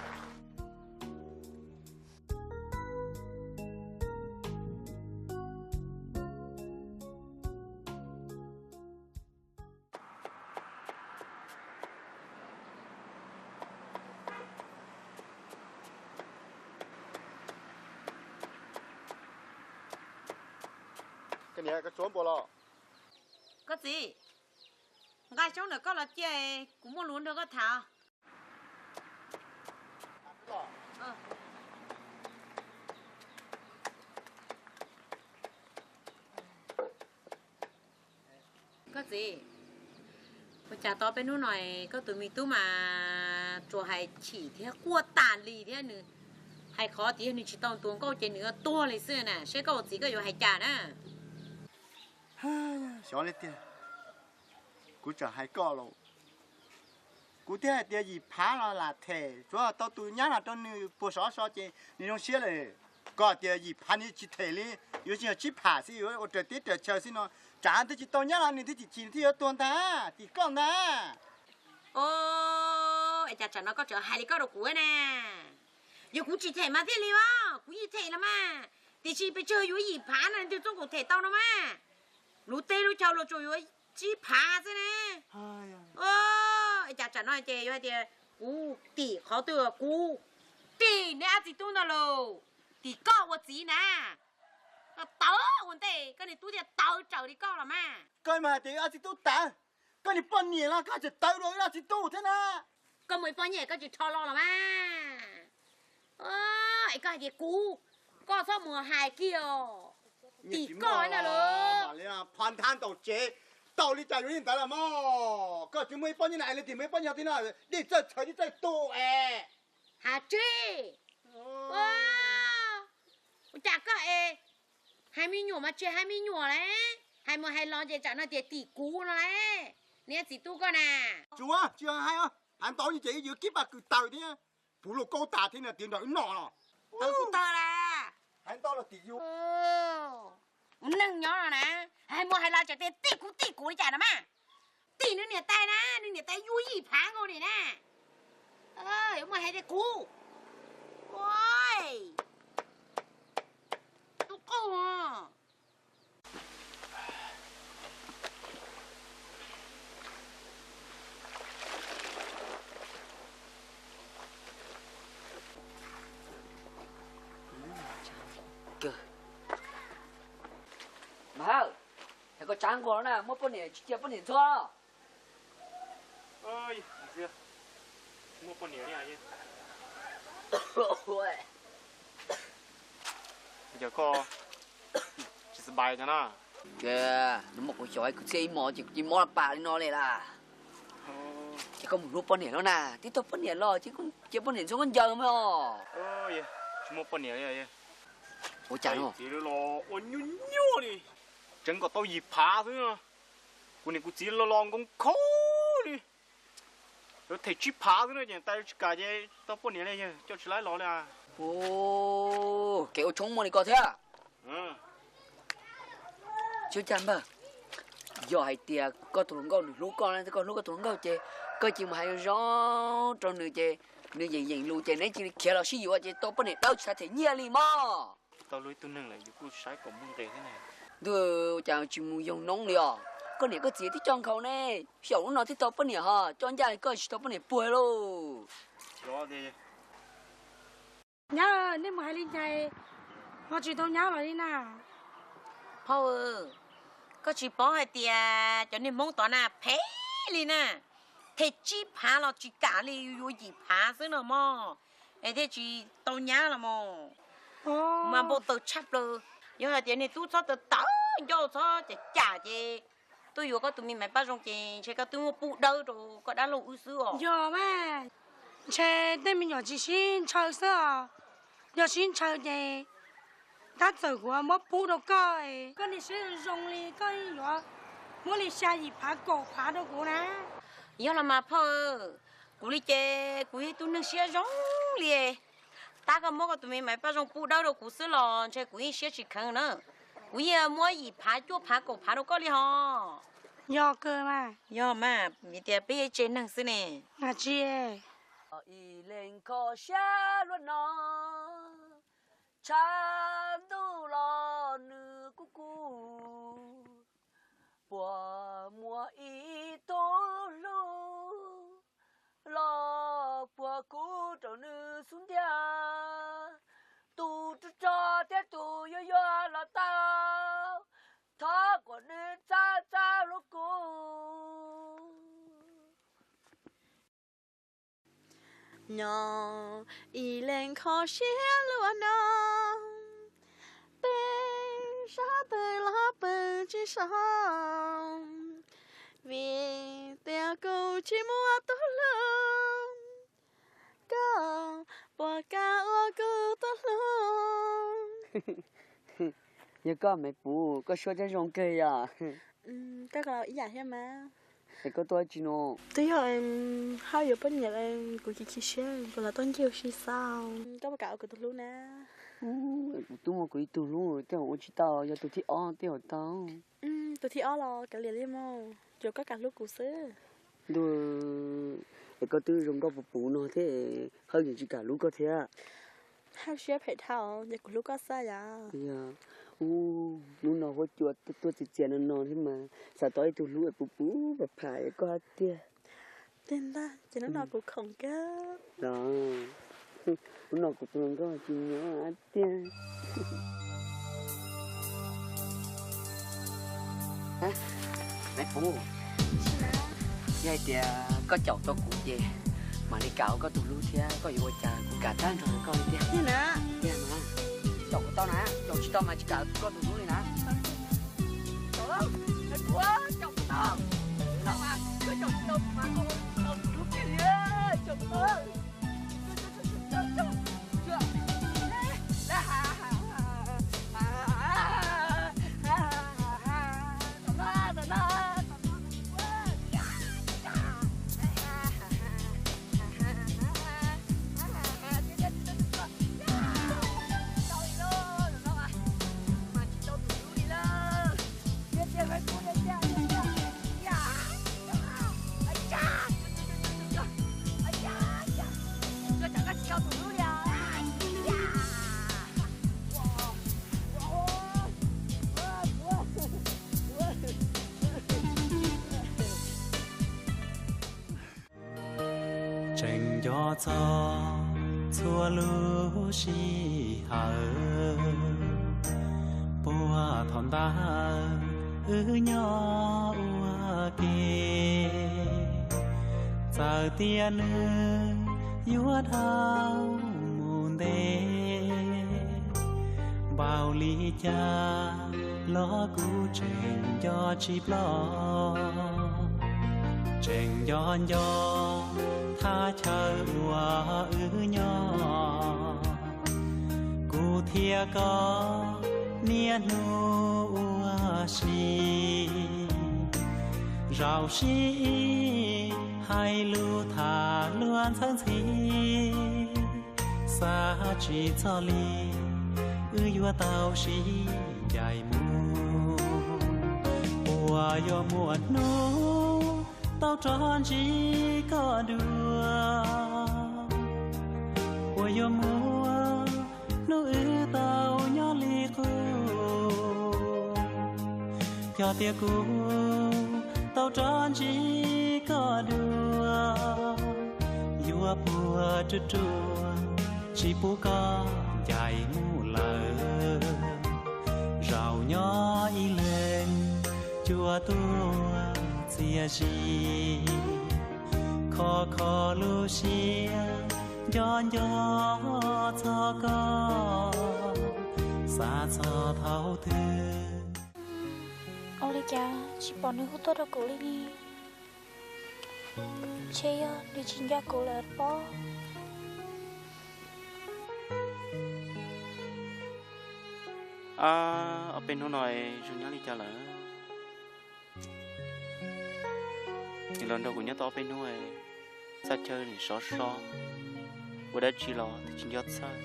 Koj niam, koj tsuav npua los? Koj txiv, nqa xyoob ntawm koj los cia, kuv muaj lus nrog koj tham. Koj txiv, ua cas tau peb hnub no koj tus me tub mas tsuas hais chim thiab quaj tas li thiab, nws hais qhov tias yog nws tsis tau ntuas nkauj ces nws yuav tuag li xwb na, seb koj ua txiv koj yuav hais cas na? Xyov li tiag, kuv tseem hais koj los, kuv thiaj hais tias yim phav los lam them, tsuav tau tus nyab los rau nws puag sov so ces nws zoo siab lawm. Koj tias yim phav nws tsis them li, yuav tsis yog tsib phav xwb, yuav ua raws teb raws chaw xwb no, tsam twb tsis tau nyab los nws twb chim chim nws thiaj yuav tuag ntag, tim koj ntag. Os, es cas tsam no koj tseem hais li koj rau kuv na? Yog kuv tsis them mas thiaj li os, kuv yeej them los mas, tiam sis pes tsawg yuav yim phav no nws txob nkaus them tau no mas. Lub teb lub chaw los tsuas yuav tsib phav xwb ne. Es cas tsam no ces yuav hais tias kuv tim qhov twg, kuv tim neb ob txiv tub ntag lauj, tim koj ua txiv na. Koj tawv ua ntej koj niag tub thiaj tawv raws li koj los mas. Koj mas hais tias ob txiv tub tawv, koj niag poj niam los koj tseem tawv dua wb ob txiv tub thiab na. Koj muaj ib poj niam koj tsis rho los los mas. Es koj hais tias kuv, koj txhob mus hais kiag os. Tim koj na los. Phab nthab ntaus tsev, tau li cas yuav li ntawd los mas. Koj tsis muaj ib poj niam na, li tim muaj ib poj niam tiag no, dej txawj txhawv dej txawj tu es. Has tsis, ua cas koj es hais me nyuam mas tsis hais me nyuam lauj, hais mus hais los ces tsam no tias tim kuv no lauj, niag txiv tub koj na. Tsuav tsis hais os, hais ntau ces yuav kib pas kws taws thiab, puv luaj kaub tas thiab no tias nrog wb noj los. Tau kuv tag las. Hais ntau los tim yus. Ua neeg nyob no na, hais mus hais los tsam tias tim kuv tim kuv li cas no mas. Tim nws niam tais na, nws niam tais yuav yim phav nkaus li na. Yuav muaj hais tias kuv, ua, tub qauj. Mas Hawj, yog koj tsav nquag na, muab poj niam tsis cia poj niam ntxhua. Muab poj niam li. Yog koj tsis xav pai no na. Nws muab kuv xyov kuv txhiaj ib hmos ces kuv cia mob pam li no li las. Ces koj mus hlub poj niam los na, twb tau poj niam los ces cia poj niam ntxhua koj ncaws mas os. Tsis muaj poj niam li. Ua cas no? Txiv los ua nyuaj nyuaj li, tseev kom tau yim phav xwb. Kuv niam kuv txiv los los nkoos khaub li. Yuav them tsib phav xwb no ces tais tsis kam ces tau poj niam li, yawg coj tsis laib los li. Kev ua tshoob muaj li ko thiab. Tsis ua cas npawg, yog hais tias koj tus hluas nkauj nws hlub koj na, koj hlub koj tus hluas nkauj ces koj cia mus hais zoo zoo rau nws ces nws yeem yeem lus ces neb cia li khiav los sib yuav ces tau poj niam dawb tsis xav them nyiaj li mog. Tau luag ib tug neeg lawm yus kuj saib kom muaj nqis thiab ne. Ntuj, ua cas tsis mus yoo noob li os? Koj niam koj txiv twb coj nkhaus ne, xyaum lub no thiaj tau poj niam ho coj ncaj li koj tsis tau poj niam puag lauj. Nyab, nej mus hais li cas ho tsis tau nyab los li na? Phauj, koj tsis paub hais tias cov niag Hmoob tod na phem li na, them tsib phav los tsis kam li, yuav yim phav xwb no mog, es thiaj tsis tau nyab los mog. Mas npau taws tshaj plaws. Yog hais tias niag tub txhob tawv tawv ncauj txhob cam cam ces tuaj yuav koj tus me Maiv Paj Zoo ces ntshe koj twb muaj pub dawb rau koj dab laug wb xwb os. Yog mas, ntshe tej me nyuam tsis sib ntshaw xwb os. Yog sib ntshaw ces Tab txawm kuv muab pub rau koj, koj niag siab zoo li koj yuav muab li xya yim phav kaum phav rau kuv na. Yog los mas phauj, kuv li ces kuv yog ib tug neeg siab zoo li. Tab koj muab koj tus me maiv Paj Zoo pub dawb rau kuv xwb los ntshe kuv yeej siab tsis kheev na. Kuv yeej muab yim phav cuaj phav kaum phav rau koj li hos. Yog kawg mas. Yog mas, vim tias peb yog ib tsev neeg xwb ne. Mas tsis. Ib leeg kho siab luaj no, tshav ntuj los nws kuj kub. Puas muaj ib tug hlub los puas kub rau nws xub ntiag? Tus rog rog thiab tus yuag yuag los tau, thov kom nws txhawj txhawj hlub kuv. Nyob ib leeg kho siab luaj no, peb sab twg los pw tsis so, vim tias kuv tsis muaj tus hlub, koj puas kam ua kuv tus hlub? Yog koj me puv, koj suab tib zoo kawg yom. Koj ib yam thiab mas. Es koj tuaj tsis no? Twb yog Hawj yuav poj niam, kuv chim chim siab, kuv los tuaj ncig ua si xwb. Koj puas kam ua kuv tus hlub na? Kuv twb muaj kuv ib tug hlub, tej zaum ua tsis tau, yog tus thib ob tej zaum tau. Tus thib ob los kav liam li mog, tsuas koj kam hlub kuv xwb. Ntuj, es koj twb zoo nkauj puv puv no thiab, Hawj yeej tsis kam hlub koj thiab. Hawj siab phem dhau, ces kuv hlub koj xwb yom. Ub, hnub no huab cua tuaj txias txias no no thiab mas xav tau ib tug hlub es puv puv pham pham es koj hais tiag. Tiag ntag, ces hnub no kuv khoom kawg. Los, hnub no kuv puas zoo nkauj tsis nyob tiag. Me puv, yog hais tias koj caum tau kuv ces mam li kam ua koj tus hlub thiab, koj yuav ua cas kuv kam tag nrho rau koj li tiag. Caum kuv tau na, caum tsis tau mas tsis kam ua koj tus hlub li na. Caum, caum kuv, caum kuv tau. Koj caum tsis tau kuv mas koj ua tau tus hlub kiag li, caum kuv tau. Tseem nco txog txhua lub sij hawm, puag thaum ntawd wb nyob ua ke. Txawm tias nws yuav dhau mus ntev npaum li cas los kuv tseem nco tsis ploj. Tseem nco nco thaj chaw uas wb nyob, kuv thiab koj niaj hnub ua si. Zaum sib ib hais lus tham luag ntxhawb ntxhi, xav tsis txog li wb yuav tau sib ncaim mus. Puas yuav muaj hnub tau rov ntsib koj dua, puas yuav muaj hnub wb tau nyob li qub. Yog tias kuv tau rov ntsib koj dua, yuav puas ruaj ruaj tsis pub koj ncaim mus lawm. Zaum nyob ib leeg cuaj tuaj txias zi, kho kho lub siab nco nco txog koj, xav txog thaum twg. Ua li cas tsis pom nws hu tuaj rau kuv li ne? Ntshe yog nws tsis nco kuv lawm pob. Ab, ob peb hnub no es zoo nyob li cas lawm? Nws los nrog kuv nyob tau ob peb hnub es txaj chaw nws sov so, ua dab tsi los twb tsis nco txhawj.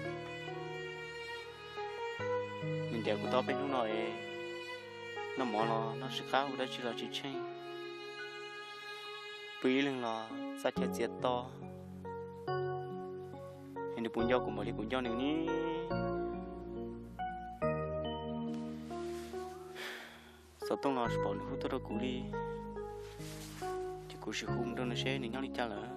Nws ncaim kuv tau ob peb hnub no es noj mov los noj sib qab, ua dab tsi los tsis tsheej. Pw ib leeg los txaj chaw txias to, es nws puas nco kuv npaum li kuv nco nws ne? Xov tooj los tsis pom nws hu tuaj rau kuv li, ces kuv sim hu mus rau nws seb nws nyob li cas lawm.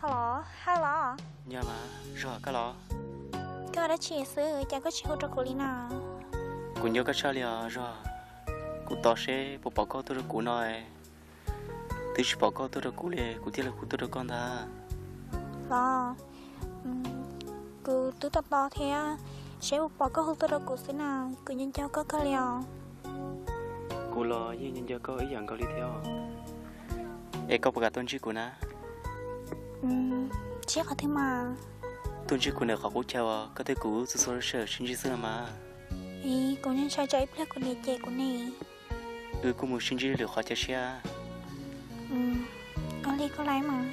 Hello, hello. Yog mas Zog, koj los? Koj ua dab tsi xwb, cas koj tsis hu rau kuv li na? Kuv nco koj tshaj li os Zog. Kuv tos seb puas pom koj tuaj rau kuv no, twb tsis pom koj tuaj rau kuv li, kuv thiaj li hu tuaj rau koj ntag. Los, kuv twb tos tos thiab, seb puas pom koj hu tuaj rau kuv xwb na, kuv nco nco koj kawg li os. Kuv los yeej nco nco koj ib yam nkaus li thiab. Es koj puas kam tuaj ntsib kuv na? Ntsib qhov twg mas? Tuaj ntsib kuv ntawm qhov qub chaw uas koj thiab kuv txhua txhua lub sij hawm sib ntsib xwb los mas. Kuv ntshai tsam ib pliag kuv niam cem kuv ne. Wb kuj mus sib ntsib lwm qhov chaw siab. Ua li koj laib mas.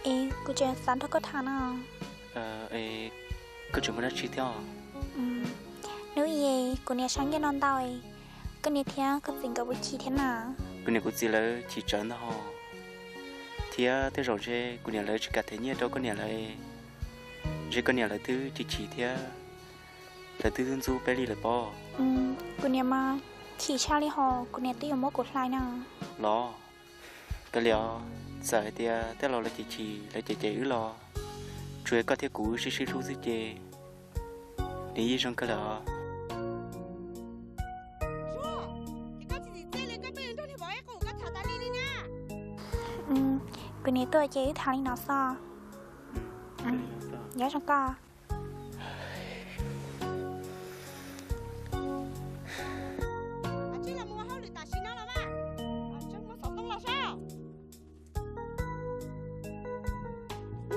Es kuv tseem xav nrog koj tham no. Koj tseem muaj dab tsi thiab? Hnub i kuv niam sau nyiaj no ntau, koj niam thiab koj txiv nkawd puas chim thiab na? Kuv niam kuv txiv lawv chim tsawv ntag hos, thiab tej zaum ntshe kuv niam lawv tsis kam them nyiaj rau koj niam lawv, ntshe koj niam lawv twb chim chim thiab, lawv twb ntxub peb li lawm pob. Kuv niam mas chim tshaj li hos, kuv niam twb yuav muab kuv hlais na. Los, kav liam os, txawm hais tias tej laus lawv chim chim lawv cem cem wb los, tsuas yog koj thiab kuv wb sib sib hlub xwb ces nws yeej zoo kawg lawm os. Kuv niam tuaj ces wb tham li no xwb. Nyob zoo koj.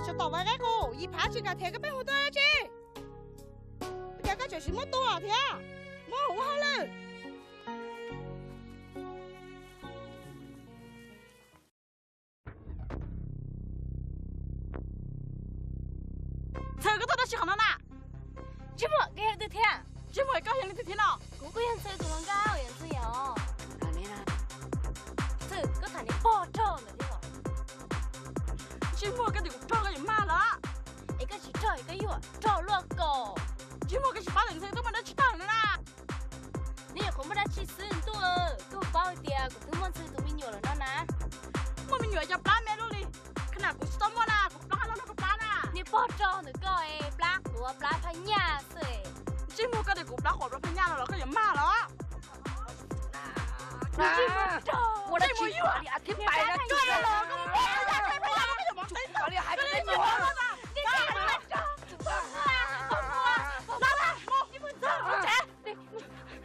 Tsis tom vaiv qeb qus, Yim Phav tsis kam them koj peb hu tuaj tsi. Ua cas koj tseem sim muab tua thiab, muab hu ua hauj lwm. Ntxhw, koj tuaj dab tsi qhov no na? Ntsej Muag, koj yog leej twg thiab? Ntsej Muag, koj yog leej twg thiab no? Kuv kuj yog Ntxhw tus hluas nkauj, yog Ntxhw yom. Ntxhw, koj tham niam pog rog ntawd thiab los? Ntsej Muag, koj tias kuv rog koj yuav mag lawm. Es koj tsis rog es koj yuav rog luaj kaus. Ntsej Muag, koj tsis paub tias Ntxhw twb muaj dab tsi tag lawm no na. Neb nyuam qhuav muaj dab tsi xwb ntuj, koj paub tias kuv twb muaj Ntxhw tus me nyuam lawm no na. Muaj me nyuam cov plab me luaj li, khab na kuv tsis tau muaj na, kuv plab hab loj loj koj plab na. Niag pog rog ntawm koj es plab quav plab phaj nyaj xwb. Ntsej Muag, koj tias kuv plab quav plab phaj nyaj no los koj yuav mag los? Ntsej Muag, koj yuav mag los?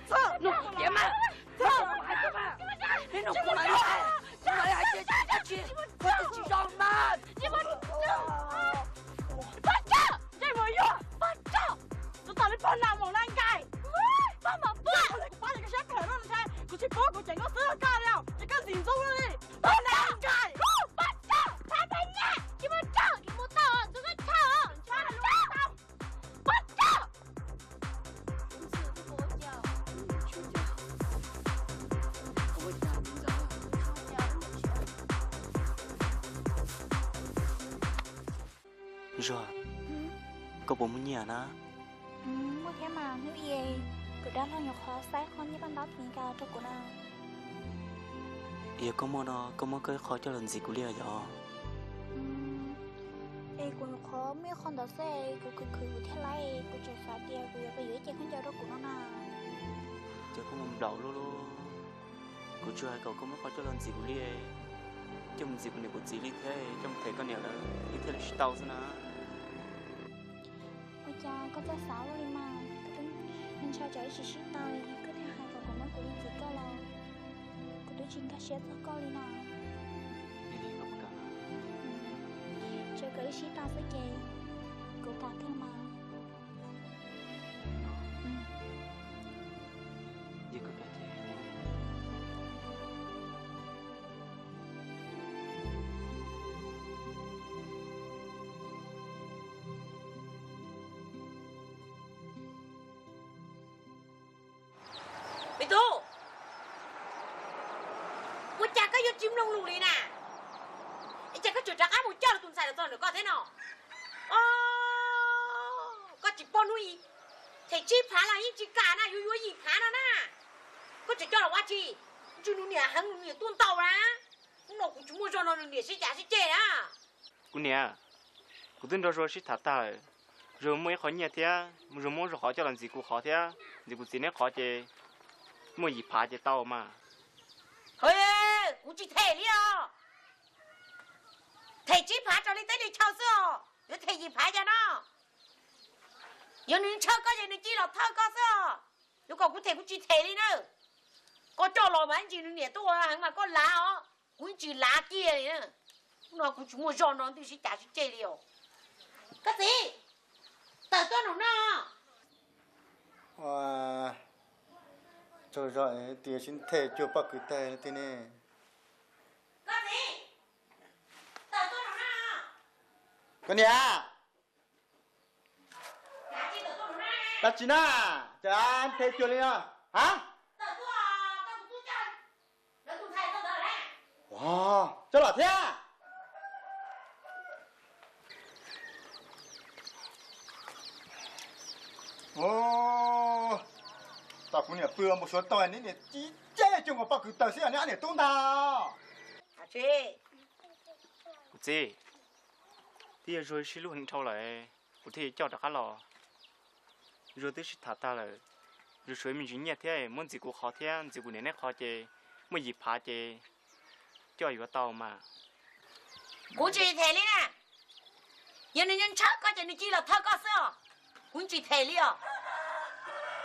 Txhob, no, tiag mas, txhob hais tiag mas, neb no kuv mam li hais, kuv mam li hais tias koj tsis, koj twb tsis zoo mas. Pog Tsawg, ntsej muag yuag, Pog Tsawg, tus tau li pog nas moos na nkaim. Pog mas pog, kuv pab yog koj siab phem no ntshai kuv tsis pub kuv ceev koj xwb koj li, ces koj ntxim ntxub li. Pog nas nkaim, Pog Tsawg, txhob txhais nyaj, tsis muaj Tsawg, tsis muaj tau, tus koj tshaj, Pog Tsawg, Pog Tsawg. Zuag, koj puas muaj nyiaj na? Muaj thiab mas, hnub i kuv dab laug nyuam qhuav xa qho nyiaj paj ntaub tis kas rau kuv na. Yog koj muaj no koj muab koj ib qho coj los ntxiv kuv li yom. Es kuv nyuam qhuav muaj ib qho ntawd xwb, kuv khwv khwv kuv thiaj laib, kuv tseem xav tias kuv yuav pab yuav ib ce khaub ncaws rau kuv no na. Ces koj mus nplaum luaj luaj, kuv tsuas hais kom koj muab qhov coj los ntxiv kuv li. Coj mus ntxiv kuv niam kuv txiv li thiab coj mus them koj niam lawv li thiaj li sib tau xwb na. Ua cas koj txawj xav ua li mas, koj twb ntshaw tsam ib tsis sib tau, koj thiaj hais kom kuv muab kuv li ntxiv koj los, kuv twb tsis nkag siab txog koj li na. Tseem kom wb sib tau xwb ces kuv kam kawg mas. Me tub, ua cas koj yuav tsis mloog lus li na? Es cas koj tseem rov qab mus coj tus ntxhais los txog ntawm koj thiab no? Koj tsis paub hnub i them tsib phav los yeej tsis kam na, yuav yuav yim phav no na. Koj tseem coj los ua tsi? Ntshe nws niam heev, nws niam tuaj ntaus na. Hnub no kuv tsis muaj zog nrog nws niam sib cav sib ceg na. Kuv niam, kuv twb nrog Zuag sib tham tag lawm. Zuag muaj ib qho nyiaj thiab, Zuag muab Zuag qhov coj los ntxiv kuv qhov thiab ntxiv kuv txiv neb qhov ces muaj yim phav ces tau mas. Kuv tsis them li os. Them tsib phav raws li teb li chaw xwb os, yuav them yim phav cas no? Yog nws ntshaw koj ces nws cia los thawj koj xwb os. Yuav kom kuv them kuv tsis them li na. Koj coj los mas ib ntsis nws niam tuaj heev mas koj lav os, kuv tsis lav kiag li na. Hnub no kuv tsis muaj zog nrog nws sib cav sib ceg li os. Koj txiv, tawm tuaj nram no. Tsaug zog tias sib them cuag poj kwv tag tiag ne. Koj txiv, tawm tuaj nram no. Koj niam, dab tsi na, cas them cuag li no? Ha, coj los thiab. Tom kuv niam pw npau suav tau neb niam txiv cem cuag nkaus poj kwv tawg xwb, neb ob niam tub ntag. Kuv txiv, twb yog Zuag sib hlub heev dhau lawm, kuv thiaj coj rov qab los. Zuag twb sib tham tag lawm, Zuag tshuav me ntsis nyiaj thiab, muab ntxiv kuv qhov thiab ntxiv kuv niam neb qhov ces muaj yim phav ces coj yuav tau mas. Kuv tsis them li na. Yog nws ntshaw koj ces nws cia los thawj koj xwb os. Kuv tsis them li os.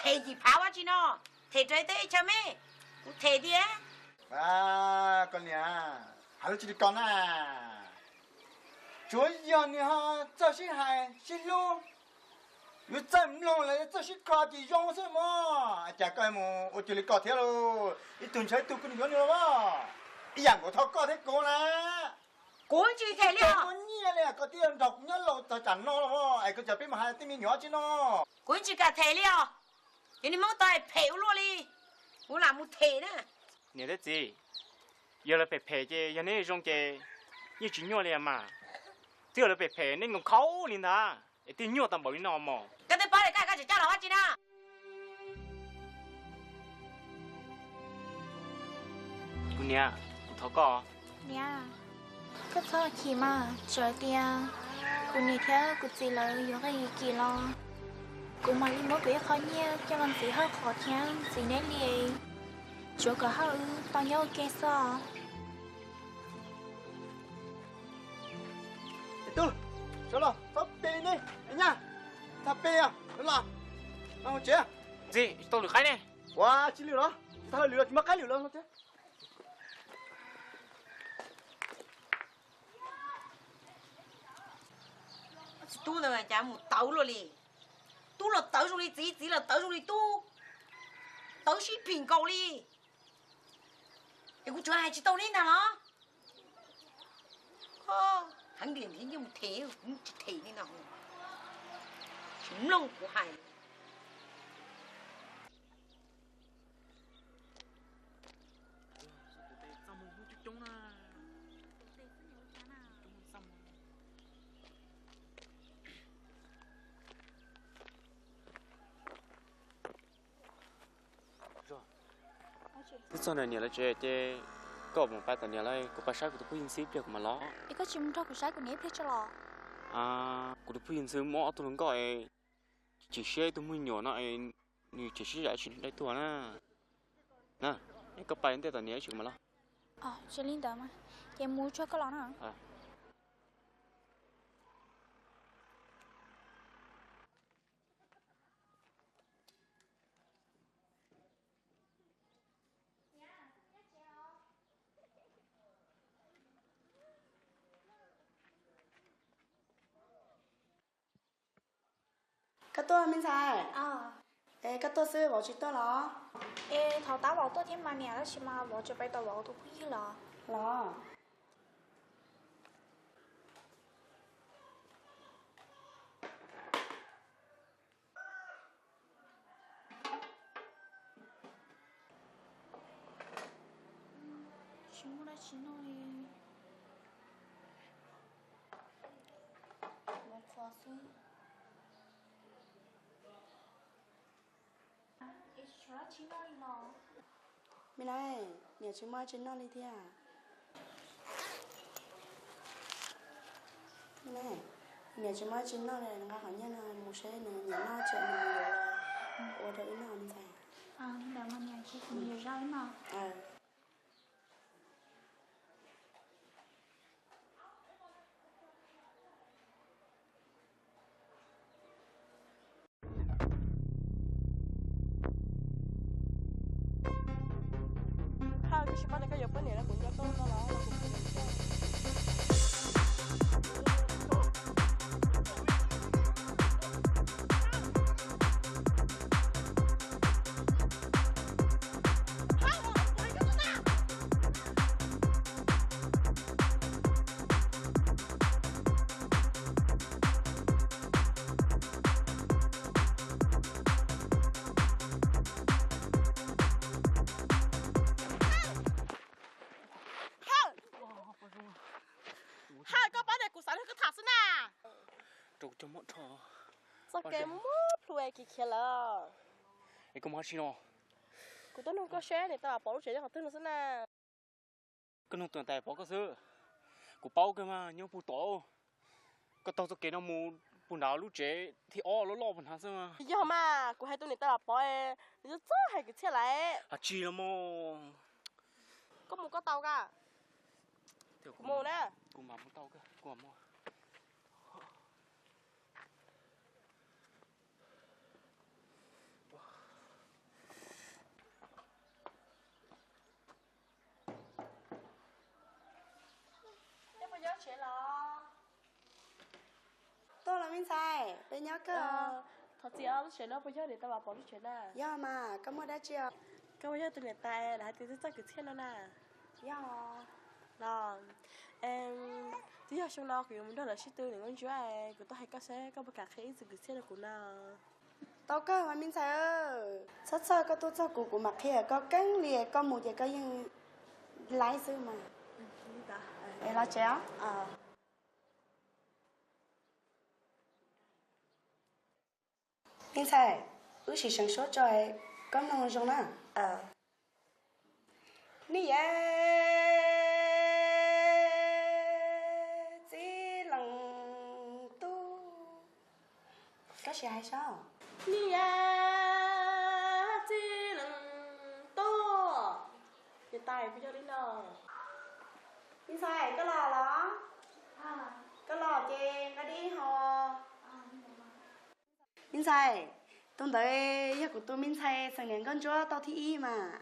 Them yim phav ua tsi no, them raws teb chaws me. Kuv them tiag. Koj niam, hais lus tsis li ko na. Tsuav yog nws ho txawj sib hais sib hlub, yuav txawj mloog los txawj sib kho ces zoo xwb mog. Cas koj mus ua cuag li ko thiab lauj? Ib tug ntshaw ib tug kuj nws yuav nws los. Ib yam nkaus thaum koj thiab kuv na. Kuv tsis them li os. Muaj nyiaj li koj thiaj nrog kuv nyob laus txog tsam no los, es koj cas peb mus hais tej me nyuam tsi no. Kuv tsis kam them li os. Ces niag Hmoob tau phem ua luaj li, kuv lam mus them na. Niam thiab txiv, yog lawv phem phem ces yog neb zoo ces yeej tsis nyuaj li mas. Twb yog lawv phem phem neb nkaus khaub li ntag es thiaj nyuaj tau npaum li no mog. Koj twb paub li koj, koj tseem coj los ua tsi na? Kuv niam, kuv thov koj. Niam, koj txhob chim mas, txawm tias kuv niam thiab kuv txiv lawv yuav nqi kim los kuv mam li muab kuv ib qho nyiaj coj los ntxiv Hawj qhov thiab ntxiv neb li, tsuav kom Hawj wb tau nyob ua ke xwb. Tub, sawv los, txhob pe ne, nyab, txhob pe os, los, los tsev. Txiv, tsis tau lwm qaib ne. Ua tsis lwm los, tsis tau lwm los, tsis muaj qaib lwm los thiab. Txiv tub ntawd cas mus tawv luaj li. Tub los tawv zoo li txiv, txiv los tawv zoo li tub. Tawv sib phim nkaus li. Es kuv tsuas hais tsis tau neb ntag los? Heev li thiab yeej mus them, kuv tsis them li no. Tsis mloog kuv hais. Twb txog ntawm niam lawv tsev ces koj mus pab tom niam lawv, kuv pab saib kuv tus phooj ywg ntxwv ib pliag kuv mam los. Es koj tsis mus nrog kuv saib kuv niam ib pliag tso los? Kuv tus phooj ywg ntxwv muaj ob tug hluas nkauj, chim siab ib tug me nyuam no, nws chim siab zam tsis dai tuag na. Na, es koj pab ntej tom niam ib pliag kuv mam los. Tsis li ntawd mas, Ces mus tsuag koj los na. Koj tuaj me ntxhais. Es koj tuaj xwb, vauv tsis tuaj los? Es thaum tab vauv tuaj thiab mas niam, tab sis mas vauv tsis pais tos vauv tus phooj ywg los. Los? Tsis muaj dab tsi noj li. Mus qhov xwb. Me na, niam tsis muaj dab tsi noj li thiab. Me na, niam tsis muaj dab tsi noj li, nqa qhov nyiaj no mus seb nws nyiam noj tsis nws yuav los ua rau wb noj ntxhais. Haj, koj tsis paub tias koj yuav poj niam los kuv nco koj no los? Haj, koj paub tias kuv xav nrog koj tham xwb na. Rau kuv cov muaj rho. Txoj kev muaj plhu es kis khiav lawm. Es koj muaj dab tsi no? Kuv tuaj nug koj seb niam tais Vam Pov lub tsev nyob qhov twg no xwb na. Koj nug tus niam tais Pov koj xwb. Kuv paub kawg mas, nyob puag tod. Koj taug txoj kev no mus puag nrad lub tsev thib ob loj loj puag nrad xwb mas. Yog mas, kuv hais tus niam tais Vam Pov, nws txawj hais kwv txhiaj lawm. Hais tsis los mas. Koj mus koj tau ka. Kuv mus na. Kuv mam mus tau, kuv mam mus. Nyob puas nyob tsev los? Tuaj los me ntxhais, peb nyob koj. Thov txim os, lub tsev no puas yog niam tais Vam Pov lub tsev na? Yog mas, koj muaj dab tsi os? Koj puas yog tus niam tais lawv hais tias txawj kwv txhiaj no na? Yog. Los, twb yog xyoo no kuv yuav mus nrog lawv sib tw niam nkauj ntsuab, kuv tuaj hais koj seb koj puas kam qhia ib txwm kwv txhiaj rau kuv na. Tau kawg mas me ntxhais, txhob txhawj, koj tuaj txog kuv, kuv mam qhia koj keeb li, koj mus ces koj yeej laib xwb mas. Es los tsev os. Me ntxhais, wb sim seev suab tso, koj mloog zoo na. Nej yam txij leej tub, koj sim hais saib. Nej yam txij leej tub. Niam tais, puas yog li no? Me ntxhais, koj los los? Koj los ces nqa dib ho. Me ntxhais, tus ntawd yog kuv tus me ntxhais xeem niam nkauj ntsuab tau thib ib mas.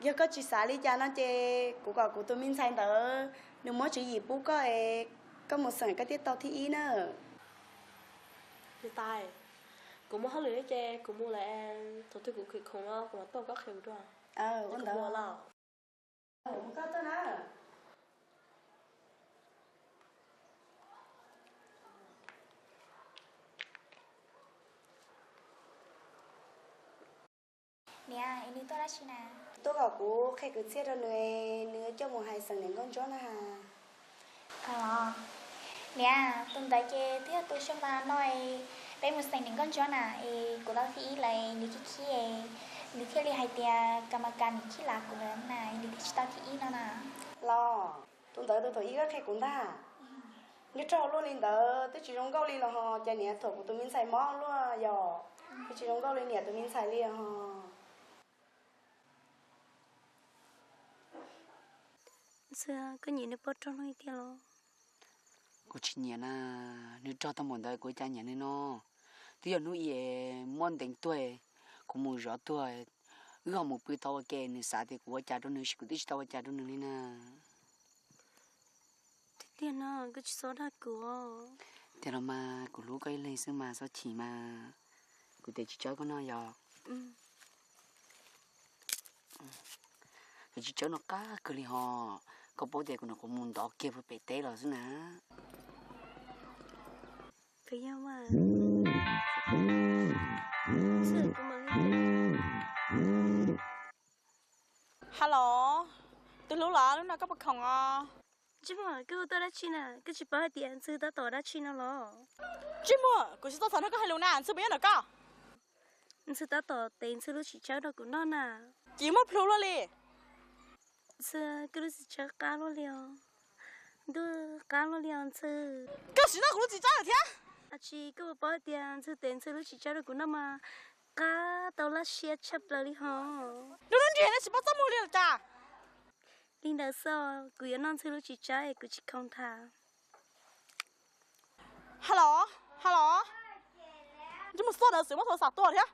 Yog koj tsis xav li cas no ces kuv kom kuv tus me ntxhais ntawd nws muab tswv yim pub koj es koj mus xeem koj thiaj tau thib ib na. Niam tais, kuv muaj hauj lwm ces kuv mus lawm, thaum twg kuv khwv khoom no kuv mam tuaj koj qhia kuv dua. Ua ntawd los. Mus koj tuaj na. Niam, es nws tuaj dab tsi na? Tuaj kom kuv qhia kwv txhiaj rau nws, nws coj mus hais xeem niam nkauj ntsuab na. Niam, tus ntawd ces twb yog tus xyoo tas no peb mus xeem niam nkauj ntsuab na, es kuv tau thib ib lawm, nws khib khib, nws thiaj li hais tias kas mas kas niam khib lav kuv lawm na, nws thiaj tsis tau thib ib no na. Los, tus ntawd tus thaum ib koj qhia kuv ntag. Nws raug luaj li ntawd twb tsis zoo nkauj li los ho, cas niam thuam kuv tus me ntxhais mob luaj yom. Twb tsis zoo nkauj li niam tus me ntxhais li ho. Koj nyiam nws poj rog no tiag los? Kuv tsis nyiam na, nws rog tau npaum ntawd kuv ua cas nyiam nws no. Twb yog hnub ib muab ntees tuag, kuv mus zov tuag, wb ho mus pw tau ua ke, nws xav tias kuv ua cas rau nws, kuv twb tsis tau ua cas rau nws li na. Tiag tiag no, koj tsis txhob dag kuv. Tiag los mas, kuv hlub koj ib leeg xwb mas, txhob chim mas. Kuv tes tsis tsawb koj noj yog? Tus tsis tsawb no qab kawg li ho, koj paub tias kuv no kuv mus ntov kiag pem teb los xwb na. Hello, tus hlub los, lub no koj puas khoom os? Ntsej Muag, koj hu tuaj dab tsi na? Koj tsis paub hais tias Ntxhw tab tom dab tsi no los? Ntsej Muag, kuv tsis tau xav nrog koj hais lus na, Ntxhw puas nyob ntawm koj? Ntxhw tab tom tev Ntxhw lub txiv tsawb rau kuv noj na. Tsis muaj plhu luaj li. Ntxhw, koj lub txiv tsawb qab luaj li os. Ntuj, qab luaj li os Ntxhw. Koj sim noj kuv lub txiv tsawb lawm thiab. Ab tsi, koj puas paub tias Ntxhw tev Ntxhw lub txiv tsawb rau kuv noj mas qab tau laj siab tshaj plaws li hos. Lub hnub nrig no tsis paub txaj muag li los cas. Li ntawd xwb, kuv yuav noj Ntxhw lub txiv tsawb es kuv tsis khoom tham. Hello, hello. Ntsej Muag, xub ntawd xwm muab thaum xam tuag thiab.